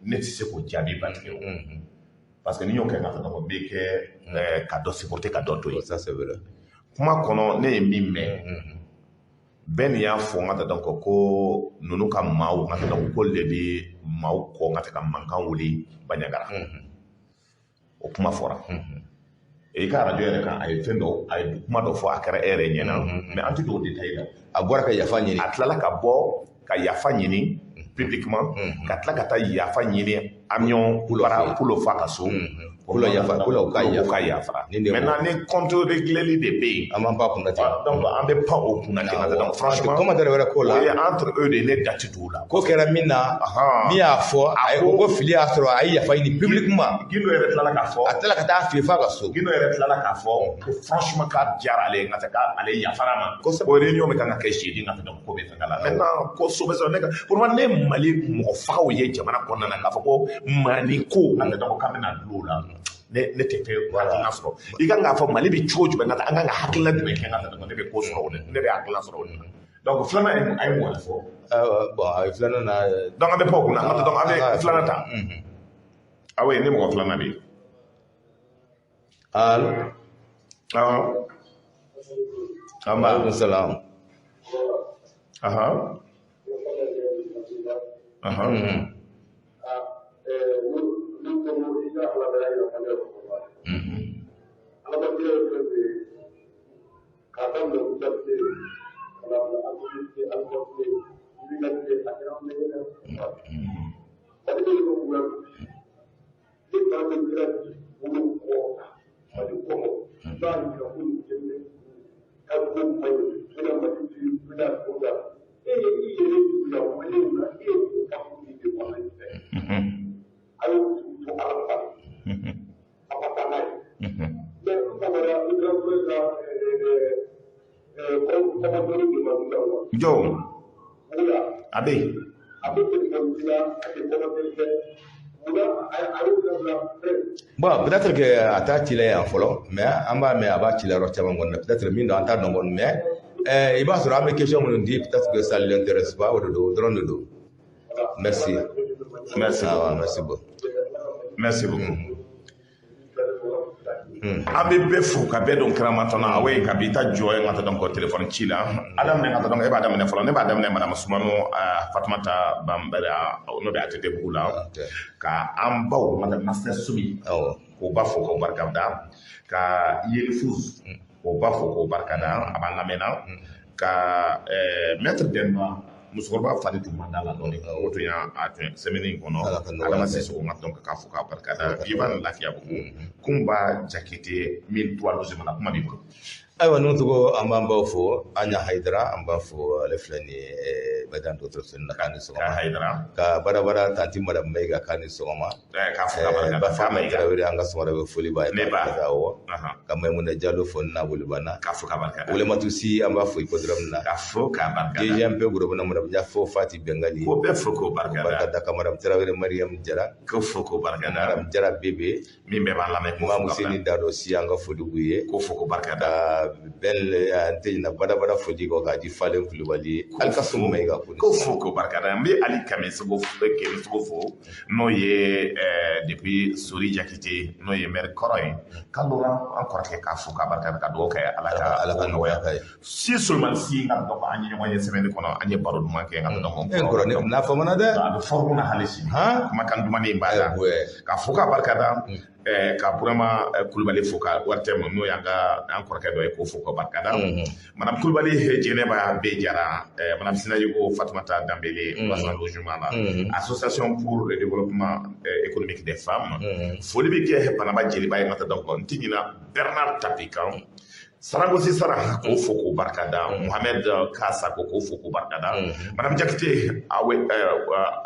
ne tɛ se k'o jaabi batigɛ o, parce que n'i y'o kɛ k'a fɔ ko bɛ kɛ ka dɔ supporter ka dɔ to yen. Ça c'est vrai. Kuma kɔnɔ ne ye min mɛn, bɛɛ nin y'a fɔ n ka taa dɔn ko ninnu ka maaw n ka taa dɔn ko le bɛ maaw kɔ n ka taa ka mankan wuli Bandiagara. O kuma fɔra. I ka arajo yɛrɛ kan, a ye fɛn dɔ, a ye kuma dɔ fɔ, a kɛra e yɛrɛ ɲɛna, mais an tɛ don o détail la. A bɔra ka yafa ɲini. A tilala ka bɔ ka yafa ɲini publiquement, ka tila ka taa yafa ɲini Amion Pulo fa ka so. Pulo yafa, Pulo ka yafa. Maintenant ni compte réglé de bɛ yen. An b'an pan kunna ten. Donc an bɛ pan o kunna ten. Donc franchement. Commentaire wɛrɛ ko la. O ye entre eux de, ne da ti don o la. Ko kɛra min na. Min y'a fɔ, a ye ko fili y'a sɔrɔ, a ye yafa ɲini publiquement. Gindo yɛrɛ tilala k'a fɔ. A tilala ka taa fili f'a ka so. Gindo yɛrɛ tilala k'a fɔ ko franchement k'a diyara ale ye, nka k'ale yafara ma. Kosɛbɛ. O réunion bɛ kan ka kɛ jeudi, nka donc ko bɛ fɛn la. Maintenant ko so bɛ sɔrɔ ne ka pour moi, ne Mali mɔgɔ fagaw ye jamana kɔnɔna na k'a fɔ ko Mali ko nka donc k'an bɛna dulon o la. Ne tɛ fɛn hakilina sɔrɔ. I kan k'a fɔ Mali bɛ cogo jumɛn ka taa, an kan ka hakilina jumɛn kɛ ka taa, ne bɛ ko sɔrɔ o de, ne bɛ hakilina sɔrɔ o de la. Donc filanan a ye mun wɛrɛ fɔ? Bon, a ye filanan na. Donc an bɛ pan o kunna, donc an bɛ filanan ta. Awɔ, ne mɔgɔ filanan bɛ yen. Allo. Awɔ. An b'a. Aleykum salaam. Ahan. Ahan. Jɔn a bɛ yen. Bon, peut-être que a t'a ci la yan fɔlɔ, mais an b'a mɛn a b'a ci la yɔrɔ caman kɔni na. Peut-être min don an t'a dɔn kɔni, mais i b'a sɔrɔ an bɛ question minnu di, peut-être que ça l'intéresse pas, o de don, o dɔrɔn de don. Merci. Merci. Ah, merci beaucoup. Merci beaucoup. An bɛ bɛɛ fo ka bɛɛ don karamatɔ na. Awɔ, ka bi ta jɔ ye n ka taa dɔn téléphone ci la. A daminɛ ka taa dɔn, e b'a daminɛ fɔlɔ, ne b'a daminɛ madame Sumano Fatumata Banbara, n'o bɛ ATT bugu la, ka an baw madame Master Sumi k'o ba fo k'o barika da, ka Yelifuz k'o ba fo k'o barika da, a b'an lamɛnna, ka maître Denba musokɔrɔba fari tun man d'a la dɔɔni, o tun y'a tun semaine in kɔnɔ, Adama Sisoko ma dɔn k'a fɔ k'a barika da. I b'a lafiya bugu Kunba Jakite min tuwa logement na, kuma b'i bolo. Ayiwa, n'o tɔgɔ an b'an baw fo, an ɲa Hayidara an b'a fo, ale filɛ nin ye Bajan dɔgɔtɔrɔso in na, k'a ni sɔgɔma. Ka Hayidara. Ka barabara tanti madame Mayiga k'a ni sɔgɔma. K'a fo ka barika da. Bafa Tarawele an ka sɔgɔmada bɛ foli b'a ye. Ne ba. Awɔ. Ka Mayimuna Jalo fo n'a bolibana. K'a fo ka barika da. Wulematu Si an b'a fo hippodrome na. K'a fo ka barika da. DGMP Gorobina madame Jafo Fati Bengali. Ko bɛɛ fo k'o barika da. Barika da ka madame Tarawele Mariam Jara. Ko fo k'o barika da. Madame Jara Bebe. Min bɛɛ b'an lamɛn. Mamu Seni Dado Si an ka foli b'u ye. Ko fo k'o barika da. Bɛn an tɛ ɲinɛ badabada foli kɔ k'a di Falen Kulubali Alikasu Mayiga ko fo k'o barika da. N bɛ Ali Kamisogo fo, n'o ye depuis Sori Jakite, n'o ye maire kɔrɔ ye, ka Laurent an kɔrɔkɛ k'a fo k'a barika da, ka dugawu kɛ Ala ka nɔgɔya. Si Solomani Si n ka dɔgɔ, an ye ɲɔgɔn ye semaine kɔnɔ, an ye baro duman kɛ n ka dɔgɔ. E kɔrɔ ne n'a famana dɛ. A bɛ forme na hali sini. Kumakan duman in b'a la. Ka fo k'a barika da. Ka Burama Kulubali fo ka wari tɛ n'o y'an ka an kɔrɔkɛ dɔ ye, k'o fo ka barika da. Madame Kulubali Jɛnɛba B Jara, Madame Sinayigo Fatumata Danbele, Wasan Logement la, Association pour le développement économique des femmes. Foli bɛ kɛ Banaba Jeliba ye mata donc n tɛ ɲinɛ Bernard Tapi kan, Sarangosi Sara k'o fo k'o barika da, Mohamed Kasa ko k'o fo k'o barika da, Madame Jakite Awe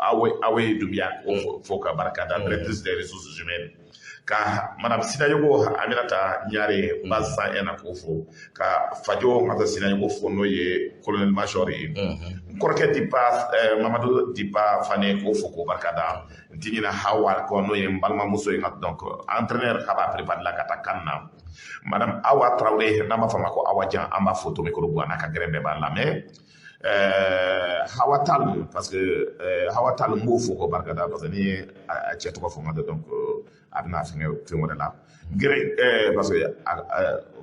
Awe Awe Doumbia k'o fo ka barika da, directrice des ressources humaines, ka Madame Sinayogo Aminata Ɲare base 101 k'o fo, ka Fajo Mata Sinayogo fo, n'o ye colonel major ye, n kɔrɔkɛ Dipa Mamadu Dipa Fane k'o fo k'o barika da. N ti ɲinɛ Hawa kɔ, n'o ye n balimamuso ye, nka donc entraîneur k'a b'a préparé la ka taa kan na. Madame Awa Traoré, n'an b'a fɔ a ma ko Awa Jan, an b'a fo Tomikoro a n'a ka gɛrɛn bɛɛ b'an lamɛn. Hawa Tal, parce que Hawa Tal, n b'o fo k'o barika da, parce que n'i ye a cɛ tɔgɔ fɔ n ka donc a bɛna fɛngɛ fɛn wɛrɛ la gɛrɛ, parce que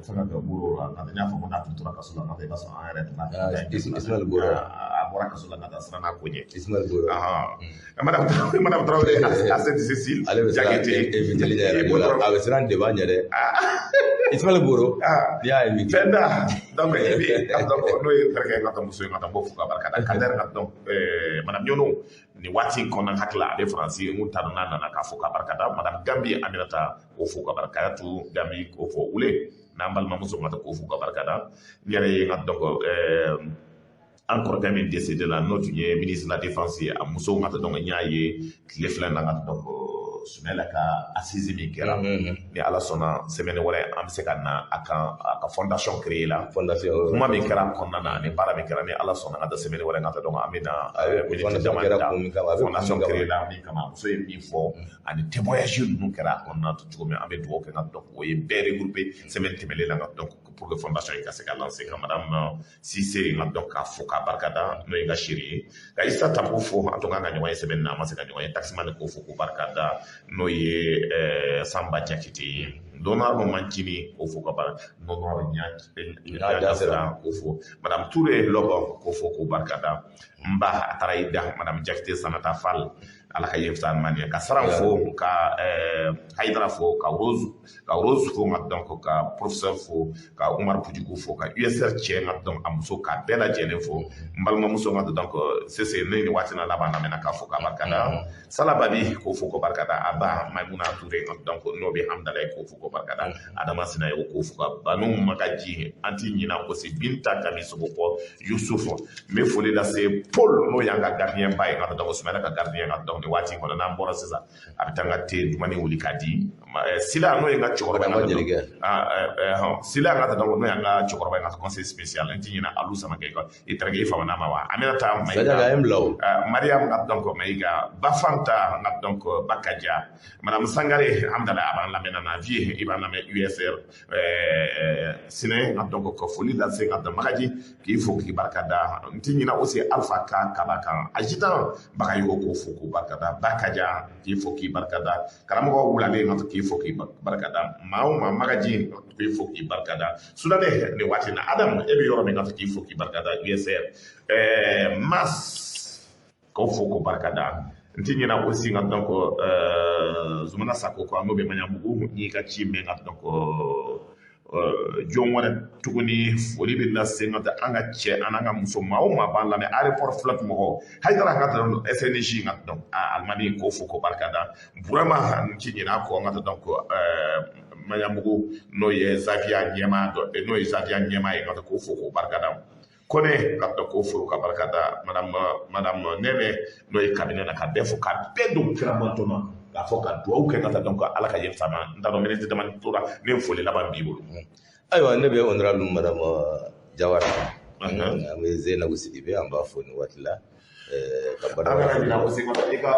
fɛngɛ kɛ bolo la, n y'a fɔ ko n'a tun tora kaso la, n'o tɛ i b'a sɔrɔ an yɛrɛ tun b'a Ismaël Boro. A bɔra kaso la ka taa siran n'a ko ɲɛ. Ismaël Boro. Madame Traoré Aseti Cécile. Ale bɛ siran invité ɲɛ radio la, a bɛ siran débat ɲɛ dɛ. Ismaël Boro, n'i y'a invité. Fɛnda, donc i bi donc n'o ye n terikɛ ka muso ye, ka taa n b'o fo ka barika da. Kader ka donc Madame Ɲɔnɔ, nin waati in kɔnɔna, hakili la a bɛ Faransi, n kun t'a dɔn n'a nana, k'a fo ka barika da. Madame Gambi Aminata k'o fo ka barika da, tu Gambi k'o fo, Wule n'an balimamuso ka taa k'o fo ka barika da. N yɛrɛ ye n ka donc an kɔrɔkɛ min décédé la, n'o tun ye ministre de la défense ye, a muso ka taa, donc n y'a ye tile 2 na ka donc Sumala ka assise min kɛra, ni Ala sɔnna, semaine wɛrɛ an bɛ se ka na a kan, a ka fondation créer la. Fondation. Kuma min kɛra kɔnɔna na ani baara min kɛra, ni Ala sɔnna, ka taa semaine wɛrɛ ka taa, donc an bɛ na minute dama kɛra da kun min kama, a bɛ fondation kun min kama. Créer la min kama, muso ye min fɔ ani témoignage ninnu kɛra a kɔnɔna cogo min, an bɛ dugawu kɛ ka donc o ye bɛɛ regrouper semaine tɛmɛnen la, ka donc pour que fondation in ka se ka lancer. Ka Madame Cissé nka donc k'a fo k'a barika da, n'o ye n ka chérie ye, ka Issa Tapo fo, an tun kan ka ɲɔgɔn ye semaine na, an ma se ka ɲɔgɔn ye. Taximan k'o fo k'o barika da, n'o ye Samba Jakite ye. Donald Mancini k'o fo ka barika, Donald Ɲa k'o fo, Madame Touré Lɔbɔ k'o fo k'o barika da, n ba a taara i da, Madame Jakite Sanata Fall, Ala ka yen fisaya man ka Saran fo, ka Hayidara fo, ka Rose fo, nka donc ka professeur fo, ka Umar Pujugu fo, ka USR cɛ, nka donc a muso, ka bɛɛ lajɛlen fo, n balimamuso, nka donc Sese ne ni waati na laban lamɛnna, k'a fo ka barika da. Sala Babi k'o fo k'o barika da, a ba Maimuna Touré, nka donc n'o bɛ Hamdalaye, k'o fo k'o barika da. Adama Sinayogo k'o fo, ka Banu Magaji, an ti ɲinɛ ko si Binta Kami Sogo kɔ Yusuf. N bɛ foli lase Paul, n'o y'an ka gardien ba ye, nka donc Sumala ka gardien, nka donc nin waati in kɔnɔ, n'an bɔra sisan, a bɛ taa n ka te dumuni wuli k'a di Sila, n'o ye n ka cɛkɔrɔba ye. Jelikɛ. Sila ka taa, n'o y'an ka cɛkɔrɔba ye, ka conseil spécial. N ti ɲinɛ Alu Samakɛ kɔ, i terikɛ, i famana ma wa Aminata Mayiga, a ye n bila o. Mariam ka donc Mayiga Bafanta, ka donc Bakaja, Madame Sangare Hamdala, a b'an lamɛn na vie, i b'an lamɛn USR Sinɛ, ka donc ka foli lase ka donc Magaji k'i fo k'i barika da. N ti ɲinɛ aussi Alpha Ka Kaba kan, ajitan Bagayogo k'o fo k'o barika da, Bakaja k'i fo k'i barika da, karamɔgɔ wulalen ka k'i fo k'i barika da, maa o maa Magaji k'i fo k'i barika da, Soudanais nin waati na, Adam e bɛ yɔrɔ min, ka k'i fo k'i barika da, USR Mas k'o fo k'o barika da. N ti ɲinɛ aussi nka donc Zumana Sako kɔ, n'o bɛ Maɲanbugu, n'i ka ci mɛn, ka donc jɔn wɛrɛ tuguni, foli bɛ lase n ka an ka cɛ an n'an ka muso, maa o maa b'an lamɛn, aéroport flotte mɔgɔw, Hayidara ka donc SNJ, nka donc Alimami k'o fo k'o barika da, Burama n ti ɲinɛ a kɔ, n ka donc Maɲanbugu, n'o ye Zavia ɲɛmaa dɔ, n'o ye Zavia ɲɛmaa ye, ka k'o fo k'o barika da. Kone ka dɔ k'o fo ka barika da. Madame Nɛnɛ, n'o ye cabinet na, ka bɛɛ fo ka bɛɛ don kiramantɔ na, k'a fɔ ka duwawu kɛ ka taa donc Ala ka yen sama. N t'a dɔn miniti dama tora ne, foli laban b'i bolo. Ayiwa, ne bɛ honorable Madame Jawara, an bɛ Zeinabu Sidibe, an b'a fo nin waati la. Ka An kana ɲinɛ aussi i ka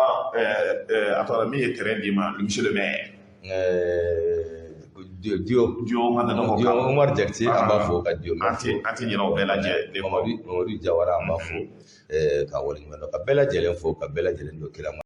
a tɔgɔ min ye terrain d'i ma, monsieur le maire. Dio. Dio ka Dio Umar Jakite, an b'a fo ka Dio. An ti ɲinɛ o bɛɛ lajɛ. Mamadu Jawara, an b'a fo ka waleɲuman dɔn, ka bɛɛ lajɛlen fo, ka bɛɛ lajɛlen don kira ma.